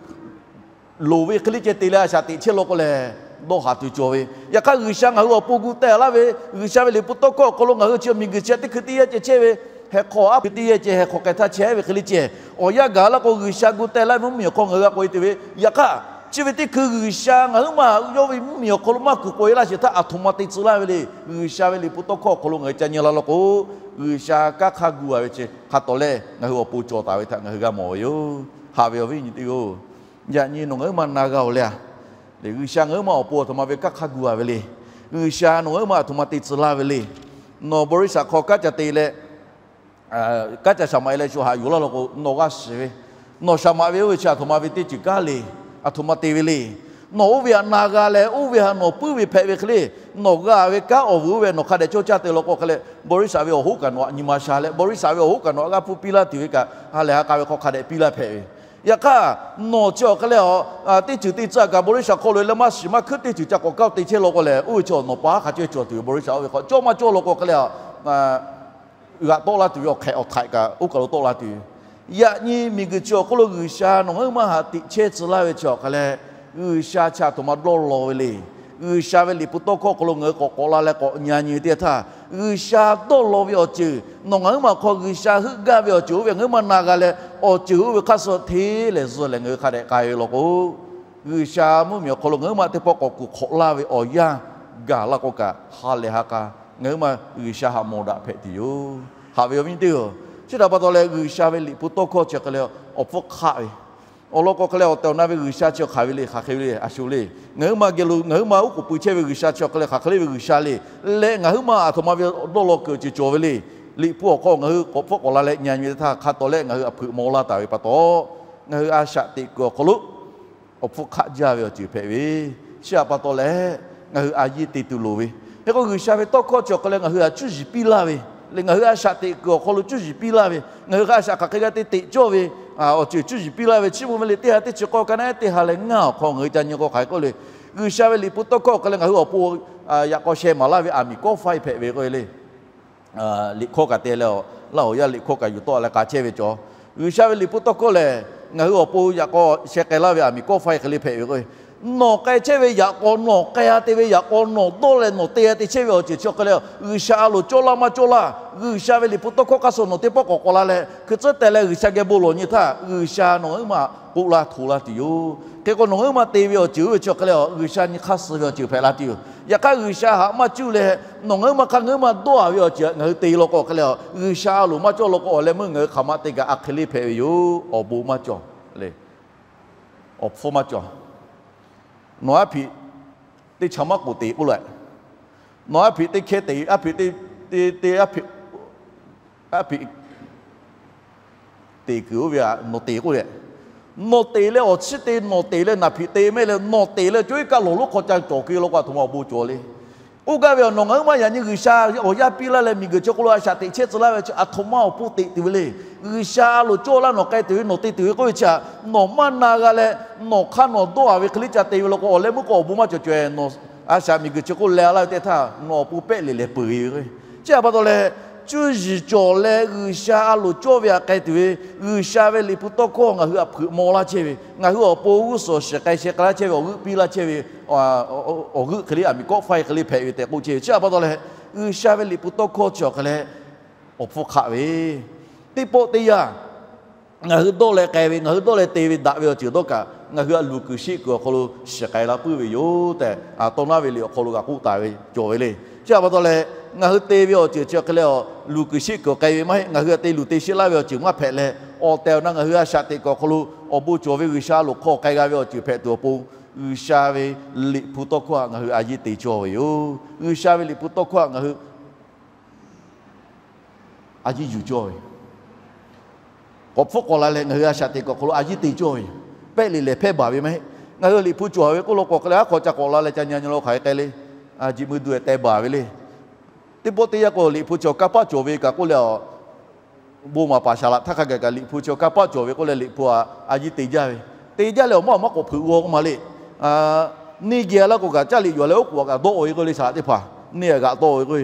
loˍ ve hk'e le ceh te leh a shaꞈ teꞈ chehˇ law k'o lehˬ, dawˇ haˍ tuˬ cawˬ ve. Yaꞈ hk'aˇ G'uiˬsha ngaˬ hui awˬ pon gu teh laˇ ve, G'uiˬsha ve liꞈ hpu tawˇ hkawˇ awˬ hk'aw lo ngaˬ hui chi miˬguiˬ chi teˇ hkui teˇ yanˇ ceh chehˇ ve, heh hk'aw aˉ hkui teˇ yanˇ ceh heh hk'aw k'ai htaˇ chehˇ ve hk'e le ceh, awˬ yanˇ gaˬ laˇ k'o G'uiˬsha gu teh laˇ ve mvuhˇmiˬ awˬ hk'aw ngaˬ hui g'a k'oꞈ e tuˬ ve. Yaꞈ hk'aˇ chi ve teˇ hkui G'uiˬsha ngaˬ huiˉ ma yawˇ ve mvuhˇmiˬ awˬ hk'aw lo maˇ kuˬ k'oꞈ e laˇ sheˍ htaˇ, aˬ htoꞈ ma te tcuh laˇ ve le. G'uiˬsha ve liꞈ hpu tawˇ hkawˇ awˬ hk'aw lo ngaˬ hui ca nyi la law k'o, G'uiˬsha kanˉ hk'aˇ gu a ve chi hk'a tawˍ lehˬ ngaˬ hui awˬ pon cawˬ taˍ ve htaꞈ ngaˬ hui g'a mawˬ ve yoˬ. Haꞈ ve awˬ viˉ nyi teˇ g'aˇ-oˬ, yaꞈ nyi nawˬ ngaˬ huiˉ ma na g'a-oˬ le a. G'uiˬsha ngaˬ huiˉ ma awˬ pon aˬ htoꞈ ma ve kanˉ hk'aˇ gu a ve le. G'uiˬsha nawˬ ngaˬ huiˉ ma aˬ htoꞈ ma te tcuh laˇ ve le. Nawˬ บริษัท hk'aw kanˉ ca te leh, kanˉ ca shaˍ maꞈ e leh shu haꞈ yuˬ laˇ law k'o, nawˬ g'a shiˍ ve, nawˬ shaˍ maꞈ ve oˇ ve chi aˬ htoꞈ ma ve teˇ ceuˬ kanˉ le, aˬ htoꞈ ma te ve le. Nawˬ oˇ ve htaꞈ na g'a leh, oˇ ve htaꞈ nawˬ puiˉ ve hpehꞈ ve hk'e le, nawˬ g'a ve kanˉ awˬ vuiˬ oˇ ve nawˬ hk'a dehꞈ cawˇ caˇ te law k'o hk'e leh, บริษัท ve awˬ hoˉ kaꞈ nawˬ aꞈ nyi ma sha leh, บริษัท ve awˬ hoˉ kaꞈ nawˬ aꞈ g'aˇ hpuˇ piˇ laˇ tuˬ ve kaꞈ, ha lehˬ ha k'a ve hk'aw hk'a dehꞈ piˇ laˇ hpehꞈ ve. Yaꞈ hk'aˇ, nawˬ chi awˬ hk'e leh a, teˇ ceuˬ te tcuh kaꞈ บริษัท hk'aw lo leh maˇ shiˍ maˇ hkuiˉ teˇ ceuˬ ca k'awꞈ kaˇ te chehˇ law k'o lehˬ, oˇ ve chi nawˬ pa haˉ hk'a cawˇ cawˬ tuˬ ve บริษัท oˇ ve hk'aw cawˇ maˇ cawˇ law k'o hk'e leh a, g'aꞈ tawˆ laˇ tuˬ ve awˬ hk'ehꞈ awˬ htaiꞈ kaꞈ oˇ kaˬ lo tawˆ la tuˬ ve. Yaꞈ nyi miˬguiˬ chi awˬ hk'oˆ lo G'uiˬsha nawˬ ngaˬ huiˉ ma htaꞈ teꞈ chehˇ tcuh laˇ ve chi awˬ hk'e leh, G'uiˬsha chi aˬ htoꞈ ma dawˇ law ve le. G'uiˬsha ve liꞈ hpu tawˇ hkawˇ awˬ hk'aw lo ngaˬ hui k'awꞈ k'awꞈ la leh k'awꞈ nyi a nyi ve teˇ htaˇ, G'uiˬsha dawˇ law ve awˬ ceuˬ nawˬ ngaˬ huiˉ ma awˬ hk'aw G'uiˬsha heuˆ gaˇ ve awˬ ceuˬ oˇ ve ngaˬ huiˉ ma na g'a leh, awˬ ceuˬ oˇ ve hk'aˇ suh hteˇ lehˬ zuh lehˬ ngaˬ hui hk'a dehꞈ k'ai ve law k'o, G'uiˬsha mvuhˇmiˬ awˬ hk'aw lo ngaˬ huiˉ ma teˇ pawˆ k'awꞈ kuˬ hk'awꞈ laˇ ve awˬ yanˇ gaˬ laˇ k'o kaꞈ, ha lehˬ ha k'a ngaˬ huiˉ ma G'uiˬsha htaꞈ mawˬ daꞈ hpehꞈ tuˬ yoˬ. Haꞈ ve awˬ viˉ teˇ-oˬ, chi htaꞈ pa taw leh G'uiˬsha ve liꞈ hpu tawˇ hkawˇ chi hk'e leh awˬ hpfuhˇ hk'aˆ ve awˬ lawn k'o hk'e leh awˬ tehˬ awˬ na ve G'uiˬsha chi hk'aˬ ve le, hk'aˬ hk'e ve le, a shu le. Ngaˬ huiˉ ma geh lo ngaˬ huiˉ ma uˉ k'oˍ pui chehˇ ve G'uiˬsha chi hk'e leh hk'aˬ hk'e le ve G'uiˬsha le. Leh ngaˬ huiˉ ma aˬ htoꞈ ma ve dawˇ law kuiˬ awˬ ceuˬ cawˬ ve le. Liꞈ hpu awˬ hk'aw ngaˬ hui k'awꞈ hpfuhˆ k'awꞈ la leh nyi a nyi teˇ htaˇ hk'a tawˍ leh ngaˬ hui aˬ hpeuꞈ maw laˇ taˍ ve pa taw, ngaˬ hui a shaꞈ teꞈ kuiˬ awˬ hk'aw lo awˬ hpfuhˇ hk'aˆ jaˇ ve awˬ ceuˬ hpehꞈ ve, chi htaꞈ pa taw leh ngaˬ hui a yeˇ te tuˬ loˍ ve. Hk'e k'o G'uiˬsha ve tawˇ hkawˇ chi awˬ hk'e leh ngaˬ hui htaꞈ cuˇ yiˍ piˇ laˇ ve le, ngaˬ hui a shaꞈ teꞈ kuiˬ awˬ hk'aw lo cuˇ yiˍ piˇ laˇ ve, ngaˬ hui hk'a shaꞈ hk'aˬ hk'e g'a te teꞈ cawˇ ve awˬ ceuˬ cuˇ yiˍ piˇ laˇ ve, chi beuꞈ ve le teˇ ha teˇ chi k'awˇ ka naˉ teˇ ha leh ngaˇ awˬ hk'aw ngaˬ hui ca nyi k'o hk'aˬ hk'e k'oˆ le. G'uiˬsha ve liꞈ hpu tawˇ hkawˇ awˬ hk'e leh ngaˬ hui awˬ pon yaꞈ k'aw sheh maˍ laˇ ve aˬ miˍ kawˆ faiˇ hpehꞈ ve k'o le. Liꞈ hkawˇ kaꞈ te leh, laˇ awˬ yaˇ liꞈ hkawˇ kaꞈ yuˬ tawˆ leh k'a chehˇ ve cawˬ. G'uiˬsha ve liꞈ hpu tawˇ hkawˇ lehˬ, ngaˬ hui awˬ pon yaꞈ k'aw sheh k'ai laˇ ve aˬ miˍ kawˆ faiˇ hk'e le hpehꞈ ve k'o, Nawˬ k'ai chehˇ ve yaꞈ k'aw, nawˬ k'ai-a te ve yaꞈ k'aw, nawˬ dawˇ leh nawˬ te-a te chehˇ ve awˬ ceuˬ chi awˬ hk'e leh, G'uiˬsha a loˍ cawˇ laˇ maˇ cawˇ laˇ, G'uiˬsha ve Liꞈ hpu tawˇ hkawˇ hk'a shuˍ nawˬ teˇ pawˆ k'awꞈ k'awꞈ la leh, hkui tcuhˉ teh leh G'uiˬsha geh bon lawˬ nyi htaˇ, G'uiˬsha nawˬ ngaˬ huiˉ ma k'oˆ laˇ hto laˇ tuˬ yoˬ. Hk'e k'o, nawˬ ngaˬ huiˉ ma te ve awˬ ceuˬ oˇ ve chi awˬ hk'e leh, G'uiˬsha nyi hk'aˇ suh ve awˬ ceuˬ hpehꞈ la tuˬ yoˬ. Yaꞈ hk'aˇ, G'uiˬsha haꞈ maˇ cuˇ leh, nawˬ ngaˬ huiˉ ma hk'aˇ ngaˬ huiˉ ma dawˇ-a ve awˬ ceuˬ ngaˬ hui te law k'o hk'e leh, G'uiˬsha a loˍ maˇ cawˇ law k'o, awˬ leh meuˇ ngaˬ hui hk'aˬ ma te kaꞈ a hk'e le hpehꞈ ve yoˬ. Awˬ bon maˇ cawˬ le. Awˬ hpfuhˇ maˇ cawˬ. Nawˬ aˉ hpiꞈ teˇ chaw maˇ k'oˍ teꞈ k'oˆ leh, nawˬ aˉ hpiꞈ teˇ hkehˇ teꞈ, aˉ hpiꞈ teˇ, teˇ, teˇ aˉ hpiꞈ, aˉ hpiꞈ teꞈ kuiˬ oˇ ve htaꞈ nawˬ teꞈ k'oˆ leh, nawˬ teꞈ leh awˬ chiˇ te, nawˬ teꞈ leh naˬ hpiꞈ te mehˆ leh, nawˬ teꞈ leh co iˉ kaˆ lawˬ lonˉ hk'aw ca cawˬ ke law k'o, a htoꞈ ma awˬ bon cawˬ le. Oˇ gaˇ ve awˬ nawˬ ngaˬ huiˉ ma yaꞈ nyi G'uiˬsha awˬ yaˇ piˇ laˇ leh miˬguiˬ chi hk'oˆ lo a shaꞈ teꞈ chehˇ tcuh laˇ ve chi a htoꞈ ma awˬ pon teꞈ tuˬ ve le. G'uiˬsha a loˍ cawˇ laˇ nawˬ k'ai tuˬ ve, nawˬ te tuˬ ve k'oˆ ve chi htaꞈ nawˬ maˇ na g'a leh, nawˬ hk'aˇ nawˬ dawˇ-a ve hk'e liˇ ca te ve law k'o, awˬ leh meuˇ k'o awˬ bon maˇ cawˬ caweh nawˬ a shaꞈ miˬguiˬ chi hk'oˆ leh laˇ ve teˇ htaˇ, nawˬ awˬ pon pehˆ leꞈ lehˬ peuˬ ve yoˬ. Chi htaꞈ pa taw leh, cuˇ yiˍ cawˬ leh G'uiˬsha a loˍ cawˇ ve htaꞈ k'ai tuˬ ve, G'uiˬsha ve Liꞈ hpu tawˇ hkawˇ ngaˬ hui htaꞈ hpeuꞈ maw laˇ chehˇ ve, ngaˬ hui awˬ pon g'uˇ suhˍ shiˍ k'ai sheh k'ai laˇ chehˇ ve, awˬ g'euˆ piˇ laˇ chehˇ ve, awˬ g'euˆ hk'e liˇ aˬ miˍ kawˆ faiˇ hk'e liˇ hpehꞈ ve tehꞈ k'oˆ chehˇ ve. Chi htaꞈ pa taw leh, G'uiˬsha ve Liꞈ hpu tawˇ hkawˇ chi awˬ hk'e leh awˬ hpfuhˇ hk'aˆ ve, teˇ pawˆ teˇ yanˇ ngaˬ hui dawˇ leh k'ai ve, ngaˬ hui dawˇ leh te ve daꞈ ve awˬ ceuˬ dawˇ kaꞈ, ngaˬ hui a luˬ kuiˬ sheˆ kuiˬ awˬ hk'aw lo shiˍ k'ai la puiˉ ve yoˬ tehꞈ, tawˇ naˉ ve liꞈ awˬ hk'aw lo kaꞈ k'oˆ taˍ ve cawˬ ve le. Chi htaꞈ pa taw leh, ngaˬ hui te ve awˬ ceuˬ chi awˬ hk'e leh, luˬ kuiˬ sheˆ kuiˬ k'ai ve maˇ heˆ. Ngaˬ hui a te luˬ te sheˆ laˇ ve awˬ ceuˬ maˇ hpehꞈ leh, awˬ tehˬ awˬ na ngaˬ hui a shaꞈ teꞈ kuiˬ awˬ hk'aw lo awˬ bon cawˬ ve G'uiˬsha a loˍ hk'aw k'ai g'a ve awˬ ceuˬ hpehꞈ tuˬ awˬ pon, G'uiˬsha ve Liꞈ hpu tawˇ hkawˇ htaꞈ ngaˬ hui a yiˇ te cawˇ ve yoˬ. G'uiˬsha ve Liꞈ hpu tawˇ hkawˇ htaꞈ ngaˬ hui a yiˇ yuˬ cawˇ ve, k'awꞈ hpfuhˆ k'awꞈ la leh ngaˬ hui a shaꞈ teꞈ kuiˬ awˬ hk'aw lo a yiˇ te cawˇ ve yoˬ. Pehˆ leꞈ lehˬ hpehˇ baˬ ve maˇ heˆ. Ngaˬ hui Liꞈ hpu cawˬ ve k'oˆ law k'o hk'e leh, aˉ hk'aw ca k'awꞈ la leh ca nyi nyi la hk'aˬ hk'e k'ai le. Jiꞈ meuˇ duˬ-e teh baˬ ve le. Teˇ pawˆ teˇ yanˇ k'o Liꞈ hpu chi awˬ kanˇ paˆ cawˬ ve kaꞈ k'oˆ leh, a, bon maˍ paˍ shaˍ laꞈ htaˇ hk'a gaˬ kaꞈ Liꞈ hpu chi awˬ kanˇ paˆ cawˬ ve k'oˆ leh, Liꞈ hpu a, a yiˇ te jaˇ ve, te jaˇ leh awˬ maˇ awˬ maˇ k'awꞈ hpeuꞈ g'aw k'oˆ ma le. Neˇ geh laˇ k'o kaꞈ caˇ liꞈ yuˬ leh oˉ k'oˍ kaꞈ dawˆ ve k'oˆ le, shaˍ laꞈ teˇ hpaˍ neˇ g'aꞈ dawˆ ve k'o,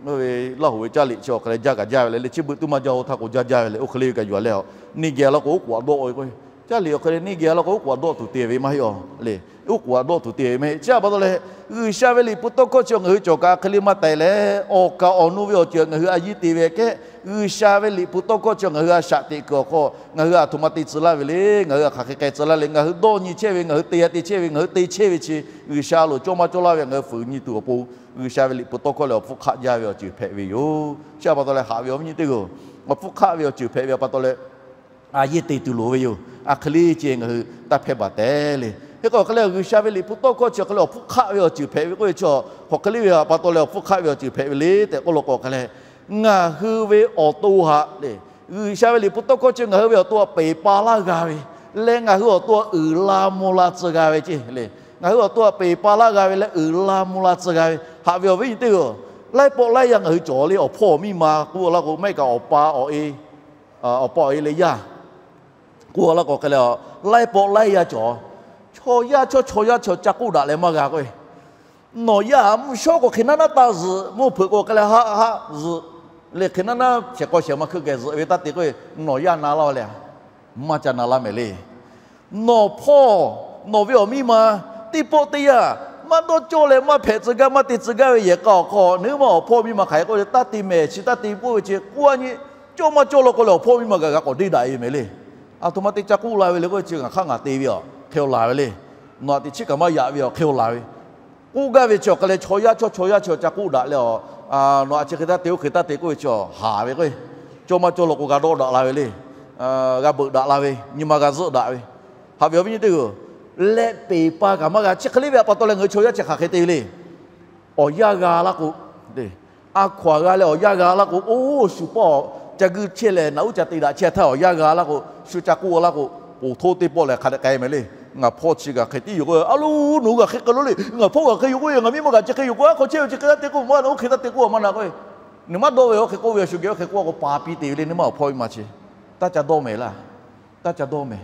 Laˇ hoꞈ ve caˇ liꞈ chi awˬ hk'e leh jaˇ kaꞈ jaˇ ve le, le chi beuꞈ tuˉ maˇ jaˇ-oˬ htaˇ k'o jaˇ jaˇ ve le. Oˇ hk'e le ve kaꞈ yuˬ leh, neˇ geh laˇ k'o oˉ k'oˍ kaꞈ dawˆ ve k'o, caˇ liꞈ awˬ hk'e leh neˇ geh laˇ k'o oˉ k'oˍ kaꞈ dawˆ tuˬ te ve maˇ heˆ-oˬ le. Oˉ k'oˍ kaꞈ dawˆ tuˬ te ve maˇ heˆ. Chi htaꞈ pa taw leh, G'uiˬsha ve Liꞈ hpu tawˇ hkawˇ chi ngaˬ hui cawˬ kaꞈ hk'e le maˇ taiˍ leh, awˬ kaˍ awˬ nu ve awˬ ceuˬ ngaˬ hui a yiˇ te ve kehˉ, G'uiˬsha ve Liꞈ hpu tawˇ hkawˇ chi ngaˬ hui a shaꞈ teꞈ kuiˬ awˬ hk'aw ngaˬ hui a htoꞈ ma te tcuh laˇ ve le. Ngaˬ hui a hk'aˬ hk'e k'ai tcuh laˇ le. Ngaˬ hui dawˇ nyi chehˇ ve, ngaˬ hui te-a te chehˇ ve, ngaˬ hui te chehˇ ve chi G'uiˬsha a loˍ cawˇ maˇ cawˇ laˇ ve ngaˬ hui fuiˍ nyi tuˬ awˬ pon, G'uiˬsha ve Liꞈ hpu tawˇ hkawˇ lehˬ awˬ hpfuhˇ hk'aˆ jaˇ ve awˬ ceuˬ hpehꞈ ve yoˬ. Chi htaꞈ pa taw leh, haꞈ ve awˬ viˉ nyi teˇ hpaˍ-oˬ, awˬ hpfuhˇ hk'aˆ ve awˬ ceuˬ hpehꞈ ve pa taw leh, a yiˇ te tuˬ loˍ ve yoˬ. A hk'e le ceh ngaˬ hui taˇ hpehˇ baˬ tehꞈ le. Hk'e k'o hk'e leh, G'uiˬsha ve Liꞈ hpu tawˇ hkawˇ chi hk'e leh awˬ hpfuhˇ hk'aˆ ve awˬ ceuˬ hpehꞈ ve k'oˆ ve chi, hk'aˬ hk'e le ve pa taw leh awˬ hpfuhˇ hk'aˆ ve awˬ ceuˬ hpehꞈ ve le tehꞈ k'oˆ law k'o hk'e leh, ngaˬ hui ve awˬ to haꞈ le, G'uiˬsha ve Liꞈ hpu tawˇ hkawˇ chi ngaˬ hui ve awˬ to haꞈ peˬ pa laˇ g'a ve leh, ngaˬ hui awˬ to haꞈ uiˍ la mvuh la tcuh g'a ve ceh le. Ngaˬ hui awˬ to haꞈ peˬ pa laˇ g'a ve leh uiˍ la mvuh la tcuh g'a ve, haꞈ ve awˬ viˉ nyi teˇ hpaˍ-oˬ, laiˉ pawˆ laiˉ yaˇ ngaˬ hui cawˬ le. Awˬ hpawˇ awˬ miˇ ma k'oˆ laˇ k'o, maˇ heˆ kaꞈ awˬ pa awˬ e, awˬ pa awˬ e leh yaˇ k'oˆ laˇ k'o hk'e leh, laiˉ pawˆ laiˉ yaˇ cawˬ. Chaw yaˇ chaw, chaw yaˇ chaw ca k'oˆ daꞈ leh maˇ g'a k'o, nawˬ yaˇ mvuhˇ shawˉ k'o hk'e naˉ naˉ taˇ zuhꞈ, mvuhˇ hpeuꞈ k'o hk'e leh haˆ haˆ zuhꞈ le. Hk'e naˉ naˉ shehˍ k'aw shehˍ ma hkui geh zuhꞈ ve taˇ te k'o, nawˬ yaˇ na laˇ le. Maˇ ca na laˇ mehˍ le. Nawˬ hpawˇ, nawˬ ve awˬ miˇ ma, teˇ pawˆ teˇ yanˇ maˇ dawˇ cawˇ leh maˇ hpehꞈ tcuh gaˇ, maˇ te tcuh gaˇ ve yehˬ k'a awˬ hk'aw, nawˬ huiˉ ma awˬ hpawˇ miˇ ma hk'aˬ hk'e k'oˆ ve, taˇ te mehˍ chi taˇ te k'oˆ ve chi k'oˆ a nyi, cawˇ maˇ cawˇ law k'o leh awˬ hpawˇ miˇ ma gaˬ g'a k'awꞈ deˇ daꞈ e mehˍ le. A htoꞈ ma te ca k'oˆ la ve le k'oˆ ve chi, ngaˬ hk'aˇ ngaˬ te ve aꞈ hk'e-o laˬ ve le. Nawˬ aꞈ teꞈ chiˉ kaꞈ maˇ yaꞈ ve aꞈ hk'e-o laˬ ve. K'oˆ gaˇ ve chi awˬ hk'e leh chaw yaˇ chaw, chaw yaˇ chaw ca k'oˆ daꞈ leh, a, nawˬ aꞈ chi hk'e taˇ te, oˇ hk'e taˇ te k'oˆ ve chi haˍ ve k'o, cawˇ maˇ cawˇ law k'o g'a dawˆ daꞈ la ve le. G'a beuꞈ daꞈ la ve, nyi ma g'a zuhˆ daꞈ ve, haꞈ ve awˬ viˉ nyi teˇ hpaˍ-oˬ, leh peˬ pa kaꞈ maˇ g'a. Chi hk'e le ve aꞈ pa taw leh ngaˬ hui chaw yaˇ chi hk'aˬ hk'e te ve le. Awˬ yanˇ g'a laˇ k'o, a hkaw-aˬ g'a leh awˬ yanˇ g'a laˇ k'o, oˇ shu pawˆ ca guiˇ chehˇ leh naꞈ uˉ ca te daꞈ chehˇ htaˇ awˬ yanˇ g'a laˇ k'o, shu ca k'oˆ laˇ k'o, poˬ htoˇ teˇ pawˆ lehˬ hk'a dehꞈ k'ai mehˍ le. Ngaˬ hpawˇ chi kaꞈ hk'e tiˉ yoˬ k'o, a lo, nawˬ hui kaꞈ hk'e k'ai lo le. Ngaˬ hpawˇ kaꞈ hk'e yoˬ k'o, ngaˬ miˇ ma kaꞈ chi hk'e yoˬ k'o, a hk'aw chehˇ ve chi hk'e taˇ te k'oˆ maˇ, nawˬ oˇ hk'e taˇ te k'oˆ maˇ na k'o, nawˬ maˇ dawˇ ve aꞈ hk'e k'oˆ ve, a shu geh oˇ hk'e k'oˆ a k'o, pa piˇ te ve le. Nawˬ maˇ awˬ hpawˇ miˇ ma chi taˇ ca dawˇ mehˍ laˇ. Taˇ ca dawˇ mehˍ.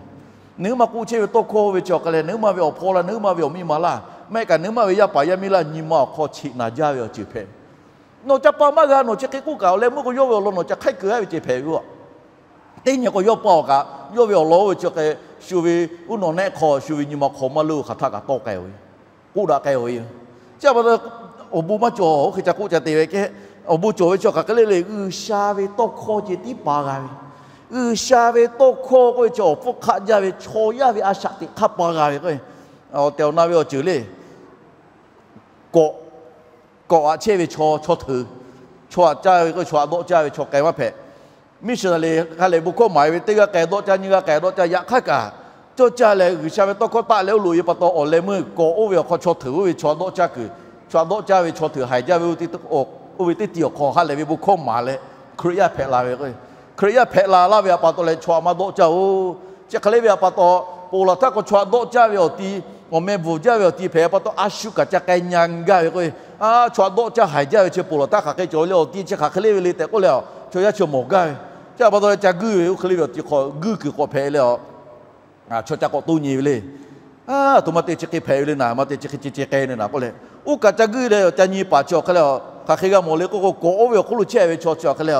Nawˬ huiˉ ma k'oˆ chehˇ ve tawˇ hkawˇ ve chi awˬ hk'e leh, nawˬ huiˉ ma ve awˬ hpawˇ laˇ, nawˬ huiˉ ma ve awˬ miˇ ma laˇ, maˇ heˆ kaꞈ nawˬ huiˉ ma ve yaˇ paˍ yaˇ miˇ laˇ, nyi ma awˬ hk'aw cheꞈ naˍ jaˇ ve awˬ ceuˬ hpehꞈ. Nawˬ ca pa maˇ g'a, nawˬ chi hk'e k'oˆ kaꞈ awˬ leh meuˇ k'o yawˇ ve awˬ lawn nawˬ ca hk'aiˉ keu-a ve ceh hpehꞈ ve aꞈ. Teˇ nyi k'o yawˇ pa awˬ kaꞈ yawˇ ve awˬ lawn oˇ ve chi hk'e shu ve uˉ nawˬ nehˆ hk'aw shu ve nyi ma hk'aw maˇ leuˆ hk'aˬ htaˇ kaꞈ tawˆ k'ai-o ve, k'oˆ daꞈ k'ai-o ve yoˬ. Chi pa taw awˬ bon maˇ cawˬ, oˇ hk'e ca k'oˆ ca te ve kehˉ, awˬ bon cawˬ ve chi hk'aˬ hk'e le le, G'uiˬsha ve tawˇ hkawˇ ceh tiˉ pa g'a ve. G'uiˬsha ve tawˇ hkawˇ k'oˆ ve chi awˬ hpfuhˇ hk'aˆ jaˇ ve, chaw yaˇ ve a shaꞈ teꞈ hk'aˇ pa g'a ve k'o, awˬ tehˬ awˬ na ve awˬ ceuˬ le, kawꞈ, kawꞈ aꞈ chehˇ ve chaw, chaw hteuꞈ, chaw aꞈ caˇ ve k'o, chaw aꞈ dawˆ caˇ ve chaw k'ai maˇ hpehꞈ. Missionary ha lehˬ bon hkawˇ maˍ ve teˇ g'aˇ k'ai dawˆ caˇ, nyiˇ g'aˇ k'ai dawˆ caˇ, yaꞈ hk'aˇ kaꞈ cawˇ caˇ leh G'uiˬsha ve tawˇ hkawˇ taˆ leh oˇ loꞈ e pa taw awˬ leh meuˇ kawꞈ oˇ ve awˬ hk'aw chaw hteuꞈ oˇ ve chaw aꞈ dawˆ caˇ kuiˬ, chaw aꞈ dawˆ caˇ ve chaw hteuꞈ haiˬ jaˇ ve, oˇ ve teˇ tiˉ awˬ hk'aw ha lehˬ ve bon hkawˇ maˍ leh Hkriꞈ yaˇ hpehꞈ la ve k'o, Hkriꞈ yaˇ hpehꞈ la laˇ ve pa taw leh chaw aꞈ maˇ dawˆ caˇ-oˬ. Chi hk'e le ve pa taw, ponˬ laˬ htaˇ k'o chaw aꞈ dawˆ caˇ ve awˬ ti, awˬ meh bvuhˬ jaˇ ve awˬ ti hpehꞈ pa taw, a shu kaꞈ ca k'ai nyi gaˇ ve k'o, chaw aꞈ dawˆ caˇ haiˬ jaˇ ve chi ponˬ laˬ htaˇ hk'aˬ hk'e cawˬ le, awˬ ti chi hk'aˬ hk'e le ve le tehꞈ k'oˆ leh, chaw yaˇ chi mawˬ gaˇ ve. Chi pa taw leh ca guiˇ ve oˇ hk'e le ve awˬ ti hk'aw guiˇ kuiˬ k'awꞈ hpehꞈ leh, chaw ca k'awꞈ toˇ nyi ve le. Aˬ htoꞈ ma te chi hk'e hpehꞈ ve le naˍ, ma te chi hk'e ceh ceh k'ai le naˍ k'oˆ leh, oˇ kaꞈ ca guiˇ leh ca nyi paˍ chi awˬ hk'e le, hk'aˬ hk'e g'a mawˬ le k'oˆ k'o, kawꞈ oˇ ve awˬ hk'oˆ lo chehˇ ve chaw chi awˬ hk'e le,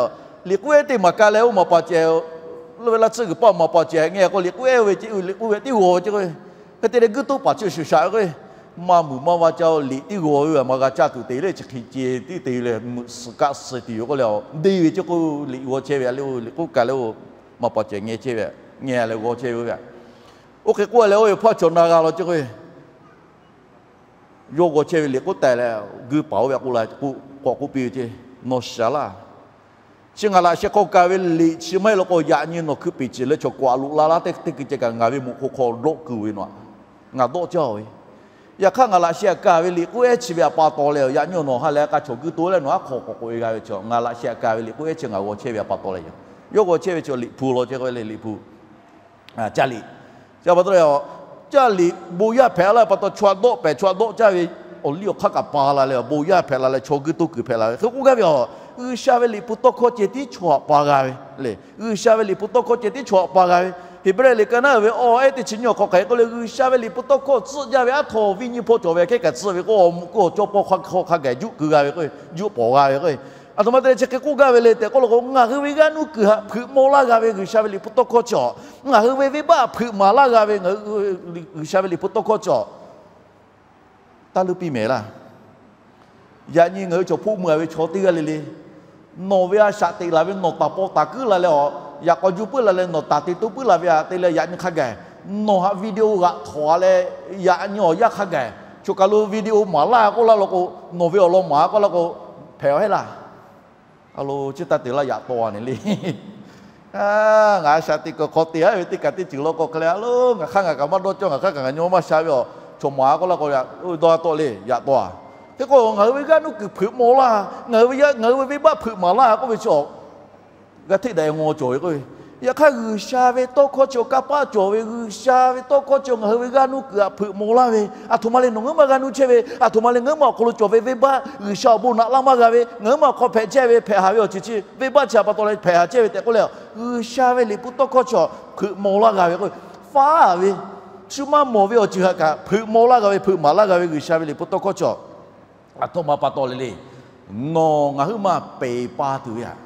liꞈ k'oˆ ehˉ teˇ maˍ ka leh oˇ maˍ paˍ cehˬ, lo ve laˇ tsuhˇ g'uiˬ paˆ maˍ paˍ cehˬ ngeh k'o, liꞈ k'oˆ ehˉ oˇ ve tiˉ g'aw ve ce k'o, hk'e te leh guiˇ toˇ paˍ chi shuˍ shaꞈ ve k'o, maˇ muiˬ maˇ va caˇ-oˬ, liꞈ tiˉ g'aw ve maˇ g'a caˇ tuˬ te le, chi hk'e ceh tiˉ te leh meuꞈ suhˍ kaˆ suh tuˬ yoˬ k'oˆ leh, deˇ ve ce k'o, liꞈ g'aw chehˇ ve le, liꞈ k'oˆ ka leh oˇ maˍ paˍ cehˬ ngeh chehˇ ve, ngeh leh g'aw chehˇ ve k'o, oˇ hk'e k'oˆ leh oˇ ve hpawˇ chaw na g'a law ce k'o, yawˇ g'aw chehˇ ve liꞈ k'oˆ taˍ leh, guiˇ paˍ oˇ ve k'oˆ la k'o, k'awꞈ k'oˆ piˇ ve ce, Nawˬ shaˍ laˇ. Chi ngaˬ laꞈ sheh hk'aw kaˍ ve liꞈ chi maˇ heˆ law k'o, yaꞈ nyi nawˬ hkui peˍ ciˬ leh chaw kawꞈ aꞈ loꞈ la laˇ tehꞈ teˇ hkui ceh kaꞈ ngaˬ ve moꞈ hk'aw hk'aw dawˆ kuiˬ ve nawˬ, ngaˬ dawˆ caˇ-oˬ ve. Yaꞈ hk'aˇ ngaˬ laꞈ sheh aꞈ kaˍ ve liꞈ k'oˆ ehˉ chi ve aꞈ pa taw leh, yaꞈ nyi nawˬ ha lehˬ k'a chaw guiˇ toˇ leh nawˬ aˉ hk'aw k'awꞈ k'oꞈ e g'a ve chaw, ngaˬ laꞈ sheh aꞈ kaˍ ve liꞈ k'oˆ ehˉ chi ngaˬ g'aw chehˇ ve aꞈ pa taw leh yoˬ. Yawˇ g'aw chehˇ ve chaw liꞈ hpu law ce k'o, liꞈ hpu, caˇ liꞈ. Chi pa taw leh, caˇ liꞈ bon yaˇ hpehꞈ la pa taw, chaw aꞈ dawˆ pehˍ, chaw aꞈ dawˆ caˇ ve awˬ liˇ awˬ hk'aˇ kaꞈ pa la leh, bon yaˇ hpehꞈ la leh chaw guiˇ toˇ kuiˬ hpehꞈ la ve hk'e k'oˆ gaˇ ve yoˬ. G'uiˬsha ve liꞈ hpu tawˇ hkawˇ ceh tiˉ chaw aꞈ pa g'a ve le. G'uiˬsha ve liꞈ hpu tawˇ hkawˇ ceh tiˉ chaw aꞈ pa g'a ve. Heˍbrehˇ liꞈ ka naˉ uiˍ ve awˬ ehˉ teˇ chi nyiˇ awˬ hk'aw hk'aˬ hk'e k'oˆ le, G'uiˬsha ve liꞈ hpu tawˇ hkawˇ tcuhˆ jaˇ ve aˉ htaw viˇ nyi hpawˇ cawˬ ve hk'e kaꞈ tcuhˆ ve k'o, awˬ moˍ k'o awˬ cawˇ pawˇ hk'aw hk'a gaˬ juˆ keu g'a ve k'o, juˆ pawˍ g'a ve k'o, aˬ htoꞈ ma te leh chi hk'e k'oˆ gaˇ ve le tehꞈ k'oˆ law k'o, ngaˬ hui ve g'aˇ nuˇ kuiˬ htaꞈ hpeuꞈ maw laˇ g'a ve G'uiˬsha ve liꞈ hpu tawˇ hkawˇ chi awˬ, ngaˬ hui ve venˇbaˆ hpeuꞈ maˍ laˇ g'a ve ngaˬ hui G'uiˬsha ve liꞈ hpu tawˇ hkawˇ chi awˬ, taˇ leuˇ piˇ mehˍ laˇ. Yaꞈ nyi ngaˬ hui chaw hpoˆ meuˇ a ve chaw teˇ g'aˇ le le, nawˬ ve a shaꞈ teꞈ laˬ ve nawˬ taˍ paw taˍ kuiˉ la leh awˬ, yaꞈ k'aw juˇ puiˉ la leh nawˬ taˍ te toˇ puiˉ la ve aꞈ te leh yaꞈ nyi hk'a gaˬ, nawˬ htaꞈ video g'aꞈ htawnˍ leh, yaꞈ nyi awˬ yanˇ hk'a gaˬ, choˬ kaˬ lo video maˍ laˇ k'oˆ laˇ law k'o, nawˬ ve awˬ lawn maˍ k'oˆ laˇ k'o, hpehꞈ-aˬ heˆ laˇ. A lo, chi taˇ te laˇ yaꞈ taw a ne le. Ngaˬ a shaꞈ teꞈ kuiˬ hk'aw te a ve teˇ kaˬ teˇ ceuˬ law k'o hk'e le, a lo, ngaˬ hk'aˇ ngaˬ kaꞈ maˇ dawˇ cawˇ, ngaˬ hk'aˇ kaꞈ ngaˬ nyi ma maˇ sha ve awˬ, chaw maˍ k'oˆ laˇ k'o, dawˇ a taw le, yaꞈ taw a. Hk'e k'o ngaˬ hui ve g'aˇ nuˇ kuiˬ hpeuꞈ maw laˇ, ngaˬ hui ve g'aˇ nuˇ kuiˬ hpeuꞈ maˍ laˇ k'oˆ ve chi awˬ g'a hteˆ daꞈ e ngaw cawˬ ve k'o, yaꞈ hk'aˇ G'uiˬsha ve tawˇ hkawˇ chi awˬ kanˇ paˆ cawˬ ve, G'uiˬsha ve tawˇ hkawˇ chi ngaˬ hui ve g'aˇ nuˇ kuiˬ htaꞈ hpeuꞈ maw laˇ ve, aˬ htoꞈ ma le nawˬ ngaˬ hui maˇ g'aˇ nuˇ chehˇ ve, aˬ htoꞈ ma le ngaˬ hui maˇ awˬ hk'aw lo cawˬ ve venˇbaˆ G'uiˬsha awˬ bon naꞈ laˇ maˇ g'a ve, ngaˬ hui maˇ awˬ hk'aw hpehꞈ chehˇ ve, hpehꞈ haˍ ve awˬ ceuˬ chi venˇbaˆ chi aˬ pa taw leh hpehꞈ haˍ chehˇ ve tehꞈ k'oˆ leh, G'uiˬsha ve liꞈ hpu tawˇ hkawˇ chi awˬ hpeuꞈ maw laˇ g'a ve k'o, faˉ ve, shu maˇ mawˬ ve awˬ ceuˬ htaꞈ kaꞈ hpeuꞈ maw laˇ g'a ve, hpeuꞈ maˍ laˇ g'a ve G'uiˬsha ve liꞈ hpu tawˇ hkawˇ chi awˬ, aˬ htoꞈ ma pa taw le le, nawˬ ngaˬ hui maˇ peˬ pa tuˬ ve haꞈ,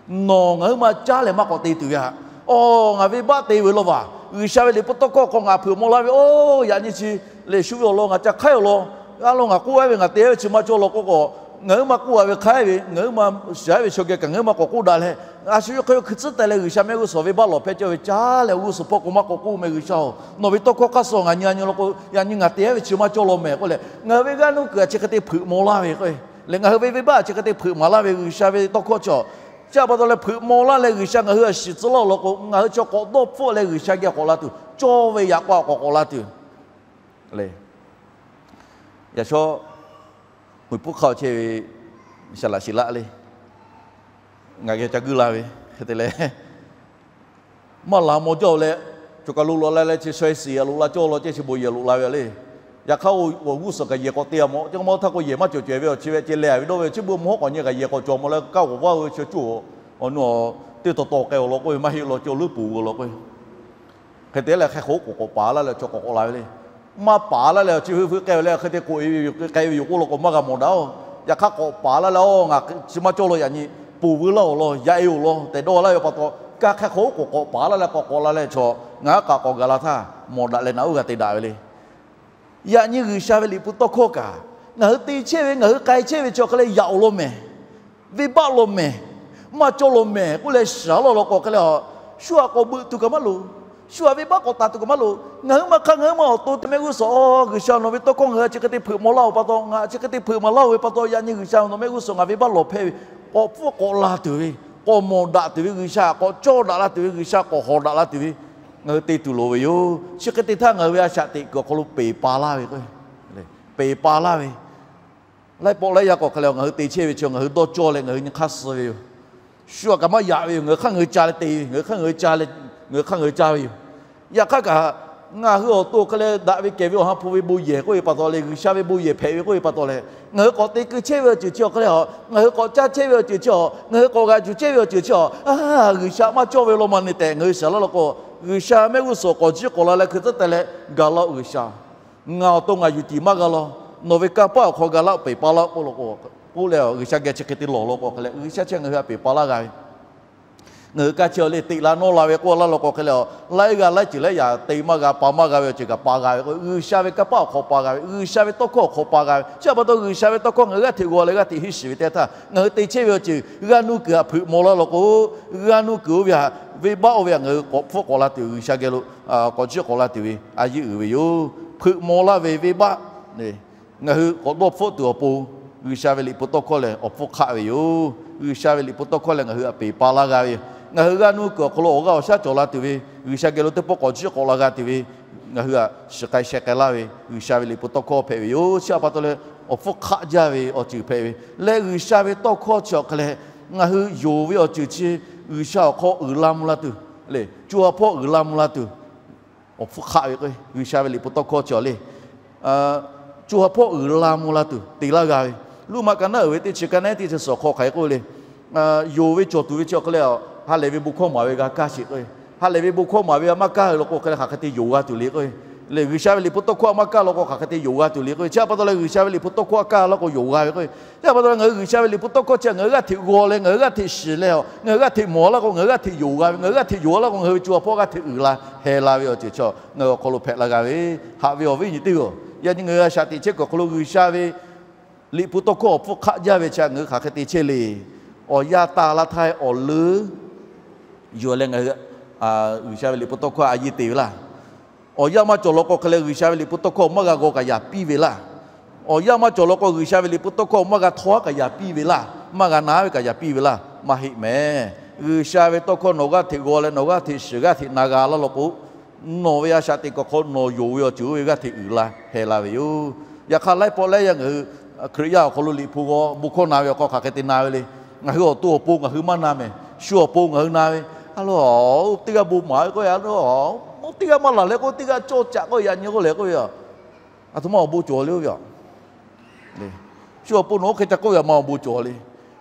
nawˬ ngaˬ hui maˇ caˉ leh maˇ k'awꞈ te tuˬ ve haꞈ. Awˬ, ngaˬ venˇbaˆ te ve law vaˬ, G'uiˬsha ve liꞈ hpu tawˇ hkawˇ hk'aw ngaˬ hpeuꞈ maw laˇ ve, oˇ, yaꞈ nyi chi lehˬ shu ve awˬ lawn ngaˬ ca hk'aiˉ awˬ lawn, a lo ngaˬ k'oˆ a ve ngaˬ te a ve chi maˇ cawˇ law k'oˆ k'o, ngaˬ hui maˇ k'oˆ a ve hk'aiˉ ve, ngaˬ hui maˇ shiˍ a ve chaw geh kaꞈ ngaˬ hui maˇ k'awꞈ k'oˆ daꞈ leh, a shu yawˇ hk'e yawˇ hkui tcuhˉ teh leh G'uiˬsha mehˆ g'uˇ suhˍ venˇbaˆ lawˬ hpehˇ cawˇ ve caˉ leh awˬ g'uˇ suhˍ hpawˇ k'o maˇ k'awꞈ k'oˆ meh G'uiˬsha-oˬ, nawˬ ve tawˇ hkawˇ hk'aˇ suh ngaˬ nyi a nyi law k'o, yaꞈ nyi ngaˬ te a ve chi maˇ cawˇ law mehˍ k'oˆ leh, ngaˬ hui ve g'aˇ nuˇ kuiˬ htaꞈ chi hk'e te hpeuꞈ maw laˇ ve k'o, leh ngaˬ hui ve venˇbaˆ chi hk'e te hpeuꞈ maˍ laˇ ve G'uiˬsha ve tawˇ hkawˇ chi awˬ, chi a pa taw leh hpeuꞈ maw laˇ leh G'uiˬsha ngaˬ hui a shiˍ tcuh laˇ law k'o, ngaˬ hui chaw k'awꞈ dawˇ hpfuhˆ leh G'uiˬsha geh k'awꞈ la tuˬ, cawˇ ve yaꞈ k'aw k'awꞈ k'awꞈ la tuˬ le. Yaꞈ shawˉ, meuꞈ puˉ hk'aˇ chehˇ ve, shaˍ laꞈ shiˍ laˆ le, ngaˬ geh ca guiˇ la ve hk'e te leh, maˇ laˬ maw jaˇ-oˬ leh, choˬ kaˬ lo loꞈ la leh chi sha siˍ a loꞈ la cawˇ law ceh chi bon yehˬ loꞈ la ve le. Yaꞈ hk'aˇ, awˬ g'uˇ suhˍ kaꞈ yehˬ k'awꞈ te a mawˬ, chi maˇ htaˇ k'o yehˬ maˇ cawˬ cawehˬ ve awˬ chi ve ceh leh a ve dawˇ ve chi beuꞈ mvuhˇ hawˉ k'awꞈ nyi kaꞈ yehˬ k'awꞈ cawˬ mawˬ leh kaˇ k'awꞈ vaˇ ve chi coˇ, awˬ nu teˇ taw taw k'ai awˬ lawn k'oˆ ve maˇ heˆ law, cawˬ leuˉ poˬ ve law k'oˆ ve. Hk'e te leh hk'e k'o k'awꞈ paˍ laˇ leh chaw k'awꞈ k'awꞈ la ve le. Maˇ paˍ laˇ leh awˬ chi hui hui k'ai ve leh hk'e te k'oꞈ e ve yoˬ, k'ai ve yoˬ k'oˆ law k'o maˇ g'a mawˬ daꞈ-oˬ. Yaꞈ hk'aˇ k'awꞈ paˍ laˇ leh, a, ngaˬ chi maˇ cawˇ law yaꞈ nyi, poˬ veu laˇ awˬ lawn, yaꞈ e awˬ lawn tehꞈ dawˇ laˇ ve pa taw, Ka hk'e hk'aw oˉ k'awꞈ k'awꞈ paˍ laˇ leh k'awꞈ k'awꞈ la leh chaw ngaˬ aˉ k'aꞈ k'awꞈ gaˬ la htaˇ, mawˬ daꞈ leh naꞈ uˉ g'a te daꞈ ve le. Yaꞈ nyi G'uiˬsha ve liꞈ hpu tawˇ hkawˇ kaꞈ, ngaˬ hui te chehˇ ve, ngaˬ hui k'ai chehˇ ve chi awˬ hk'e leh yaꞈ awˬ lawn mehˍ, venˇbaˆ lawn mehˍ, maˇ cawˇ lawn mehˍ k'oˆ leh shiˍ laˇ law k'o hk'e leh a, shu aꞈ k'awꞈ beuꞈ tuˬ kaꞈ maˇ loˍ. Shu aꞈ venˇbaˆ k'awꞈ taˍ tuˬ kaꞈ maˇ loˍ. Ngaˬ hui maˇ hk'aˇ ngaˬ hui maˇ awˬ to te mehˆ g'uˇ suhˍ, G'uiˬsha nawˬ ve tawˇ hkawˇ ngaˬ hui chi hk'e te hpeuꞈ maw laˇ-oˬ pa taw, ngaˬ chi hk'e te hpeuꞈ maw laˇ-oˬ ve pa taw, yaꞈ nyi G'uiˬsha nawˬ mehˆ g'uˇ suhˍ ngaˬ venˇbaˆ lawˬ hpehˇ ve, k'awꞈ hpfuhˆ k'awꞈ la tuˬ ve, k'awꞈ mawˬ daꞈ tuˬ ve, G'uiˬsha k'awꞈ cawˇ daꞈ la tuˬ ve, G'uiˬsha k'awꞈ hawˍ daꞈ la tuˬ ve, ngaˬ hui te tuˬ loˍ ve yoˬ. Chi hk'e te htaˇ ngaˬ hui ve a shaꞈ teꞈ kuiˬ awˬ hk'aw lo peˍ pa laˇ ve k'o, peˍ pa laˇ ve, laiˉ pawˆ laiˉ yaˇ k'awꞈ hk'e leh ngaˬ hui te chehˇ ve chi ngaˬ hui dawˇ cawˇ leh ngaˬ hui nyi hk'aˇ suh ve yoˬ. Shu aꞈ kaꞈ maˇ yaꞈ ve yoˬ. Ngaˬ hui hk'aˇ ngaˬ hui ca leh te ve, ngaˬ hui hk'aˇ ngaˬ hui ca leh, ngaˬ hui hk'aˇ ngaˬ hui ca ve yoˬ. Yaꞈ hk'aˇ kaꞈ, ngaˬ hui awˬ to hk'e leh daꞈ ve kehˬ ve Awˬ ha hpu ve bon yehˬ k'oˆ ve pa taw leh, G'uiˬsha ve bon yehˬ hpehꞈ ve k'oˆ ve pa taw leh, ngaˬ hui k'awꞈ te keu chehˇ ve awˬ ceuˬ chi awˬ hk'e leh a, ngaˬ hui k'awꞈ caˇ chehˇ ve awˬ ceuˬ chi a, ngaˬ hui k'awꞈ g'aꞈ yuˬ chehˇ ve awˬ ceuˬ chi a, G'uiˬsha maˇ cawˇ ve law maˇ ne tehꞈ ngaˬ hui shiˍ laˇ law k'o, G'uiˬsha mehˆ g'uˇ suhˍ k'awꞈ jiˇ k'awꞈ la leh hkui tcuhˉ teh leh, Gaˬ laˇ-oˆ G'uiˬsha, ngaˬ awˬ to ngaˬ yuˬ tiˍ maˇ g'a law. Nawˬ ve kanˇ paˆ awˬ hk'aw ga laˇ-oˆ, peˍ pa laˇ-oˆ k'oˆ law k'o, k'oˆ leh G'uiˬsha geh chi hk'e te lawˬ law k'o hk'e leh, G'uiˬsha chi ngaˬ hui htaꞈ peˍ pa laˇ g'a ve, ngaˬ hui kaˇ chehˇ-a le, teꞈ la nawˇ la ve k'oˆ laˇ law k'o hk'e leh a, laiˉ g'aˇ laiˉ ceuˬ laiˉ yaꞈ te maˇ g'a, pa maˇ g'a ve awˬ ceuˬ kaꞈ pa g'a ve k'o, G'uiˬsha ve kanˇ paˆ awˬ hk'aw pa g'a ve, G'uiˬsha ve tawˇ hkawˇ awˬ hk'aw pa g'a ve. Chi htaꞈ pa taw G'uiˬsha ve tawˇ hkawˇ ngaˬ hui g'aˇ hteꞈ g'aw leh g'aˇ hteꞈ henˇ shiˍ ve teˇ htaˇ, ngaˬ hui te chehˇ ve awˬ ceuˬ g'aˇ nuˇ kuiˬ htaꞈ hpeuꞈ maw laˇ law k'o, g'aˇ nuˇ kuiˬ oˇ ve htaꞈ, venˇbaˆ oˇ ve htaꞈ ngaˬ hui k'awꞈ hpfuhˆ k'awꞈ la tuˬ, G'uiˬsha geh lo k'awꞈ jiˇ k'awꞈ la tuˬ ve a yeˇ uiˍ ve yoˬ. Hpeuꞈ maw laˇ ve venˇbaˆ, ngaˬ hui k'awꞈ dawˇ hpfuhˆ tuˬ awˬ pon, G'uiˬsha ve liꞈ hpu tawˇ hkawˇ lehˬ awˬ hpfuhˇ hk'aˆ ve yoˬ. G'uiˬsha ve liꞈ hpu tawˇ hkawˇ lehˬ ngaˬ hui htaꞈ peˍ pa laˇ g'a ve yoˬ. Ngaˬ hui g'aˇ nuˇ kuiˬ awˬ hk'aw lo awˬ g'aˇ awˬ shaˉ cawˬ la tuˬ ve, G'uiˬsha geh lo teˇ pawˆ k'awꞈ jiˇ k'awꞈ la g'a tuˬ ve, ngaˬ hui htaꞈ shiˍ k'ai sheh k'ai laˇ ve G'uiˬsha ve liꞈ hpu tawˇ hkawˇ hpehꞈ ve yoˬ. Chi htaꞈ pa taw leh, awˬ hpfuhˇ hk'aˆ jaˇ ve awˬ ceuˬ hpehꞈ ve leh, G'uiˬsha ve tawˇ hkawˇ chi awˬ hk'e leh, ngaˬ hui yonˍ ve awˬ ceuˬ chi G'uiˬsha awˬ hk'aw uiˍ la mvuh la tuˬ le, co ha hpawˇ uiˍ la mvuh la tuˬ, awˬ hpfuhˇ hk'aˆ ve k'o, G'uiˬsha ve liꞈ hpu tawˇ hkawˇ chi awˬ le, co ha hpawˇ uiˍ la mvuh la tuˬ te laˇ g'a ve, Roˉmaꞈ ka naˉ uiˍ ve teˇ chi ka naˉ teˇ chi suhˍ awˬ hk'aw hk'aˬ hk'e k'oˆ ve le, yonˍ ve cawˬ tuˬ ve chi awˬ hk'e leh, ha lehˬ ve bon hkawˇ maˍ ve g'a kaˇ sheˍ k'o, ha lehˬ ve bon hkawˇ maˍ ve maˇ kaˇ ve law k'o hk'e leh hk'aˬ hk'e te yonˍ g'a tuˬ le k'o, le G'uiˬsha ve liꞈ hpu tawˇ hkawˇ a maˇ kaˇ law k'o hk'aˬ hk'e te yonˍ g'a tuˬ le k'o, chi htaꞈ pa taw leh G'uiˬsha ve liꞈ hpu tawˇ hkawˇ a kaˇ law k'o yonˍ g'a ve k'o, chi htaꞈ pa taw leh ngaˬ hui G'uiˬsha ve liꞈ hpu tawˇ hkawˇ chi ngaˬ hui g'aˇ hteꞈ g'aw leh ngaˬ hui g'aˇ hteꞈ shiˍ leh a, ngaˬ hui g'aˇ hteꞈ mawˬ laˇ k'o, ngaˬ hui g'aˇ hteꞈ yonˍ g'a ve, ngaˬ hui g'aˇ hteꞈ yonˍ laˇ k'o ngaˬ hui ve co ha hpawˇ g'aˇ hteꞈ uiˍ la heh la ve awˬ ceuˬ chi ngaˬ hui awˬ hk'aw lo hpehꞈ la g'a ve, haꞈ ve awˬ viˉ nyi teˇ g'aˇ-oˬ, yaꞈ nyi ngaˬ hui a shaꞈ teꞈ chehˇ kuiˬ awˬ hk'aw lo G'uiˬsha ve liꞈ hpu tawˇ hkawˇ awˬ hpfuhˇ hk'aˆ jaˇ ve chi ngaˬ hui hk'aˬ hk'e te chehˇ le. Awˬ yanˇ taˍ laˇ htaˇ awˬ leuˉ yuˬ leh ngaˬ hui G'uiˬsha ve liꞈ hpu tawˇ hkawˇ a yeˇ te ve laˇ. Awˬ yanˇ maˇ cawˬ law k'o hk'e leh G'uiˬsha ve liꞈ hpu tawˇ hkawˇ maˇ g'a g'aw kaꞈ yaꞈ piˇ ve laˇ. Awˬ yanˇ maˇ cawˬ law k'o G'uiˬsha ve liꞈ hpu tawˇ hkawˇ maˇ g'a htawˇ kaꞈ yaꞈ piˇ ve laˇ, maˇ g'a na ve kaꞈ yaꞈ piˇ ve laˇ, maˇ heˆ mehˍ. G'uiˬsha ve tawˇ hkawˇ nawˬ g'aˇ hteꞈ g'aw leh nawˬ g'aˇ hteꞈ shiˍ g'aˇ hteꞈ na g'a laˇ law k'o, nawˬ ve a shaꞈ teꞈ kuiˬ awˬ hk'aw lo nawˬ yonˍ ve awˬ ceuˬ oˇ ve g'aˇ hteꞈ uiˍ la heh la ve yoˬ. Yaꞈ hk'aˇ laiˉ pawˆ laiˉ yaˇ ngaˬ hui Hkriꞈ yaˇ awˬ hk'aw lo liꞈ hpu g'aw bon hkawˇ na ve awˬ hk'aw hk'aˬ hk'e te na ve le. Ngaˬ hui awˬ to awˬ pon ngaˬ hui maˇ na mehˍ. Shu awˬ pon ngaˬ hui na ve, a lo, teˇ g'aˇ bon maˍ ve k'oˆ ve, a lo, teˇ g'aˇ maˇ laˬ leh k'oˆ ve, teˇ g'aˇ cawˇ caꞈ k'oˆ ve, yaꞈ nyi k'oˆ lehˬ k'oˆ ve, a htoꞈ ma awˬ bon cawˬ le oˇ ve a. Shu awˬ pon nawˬ oˇ hk'e ca k'oˆ ve a ma awˬ bon cawˬ le.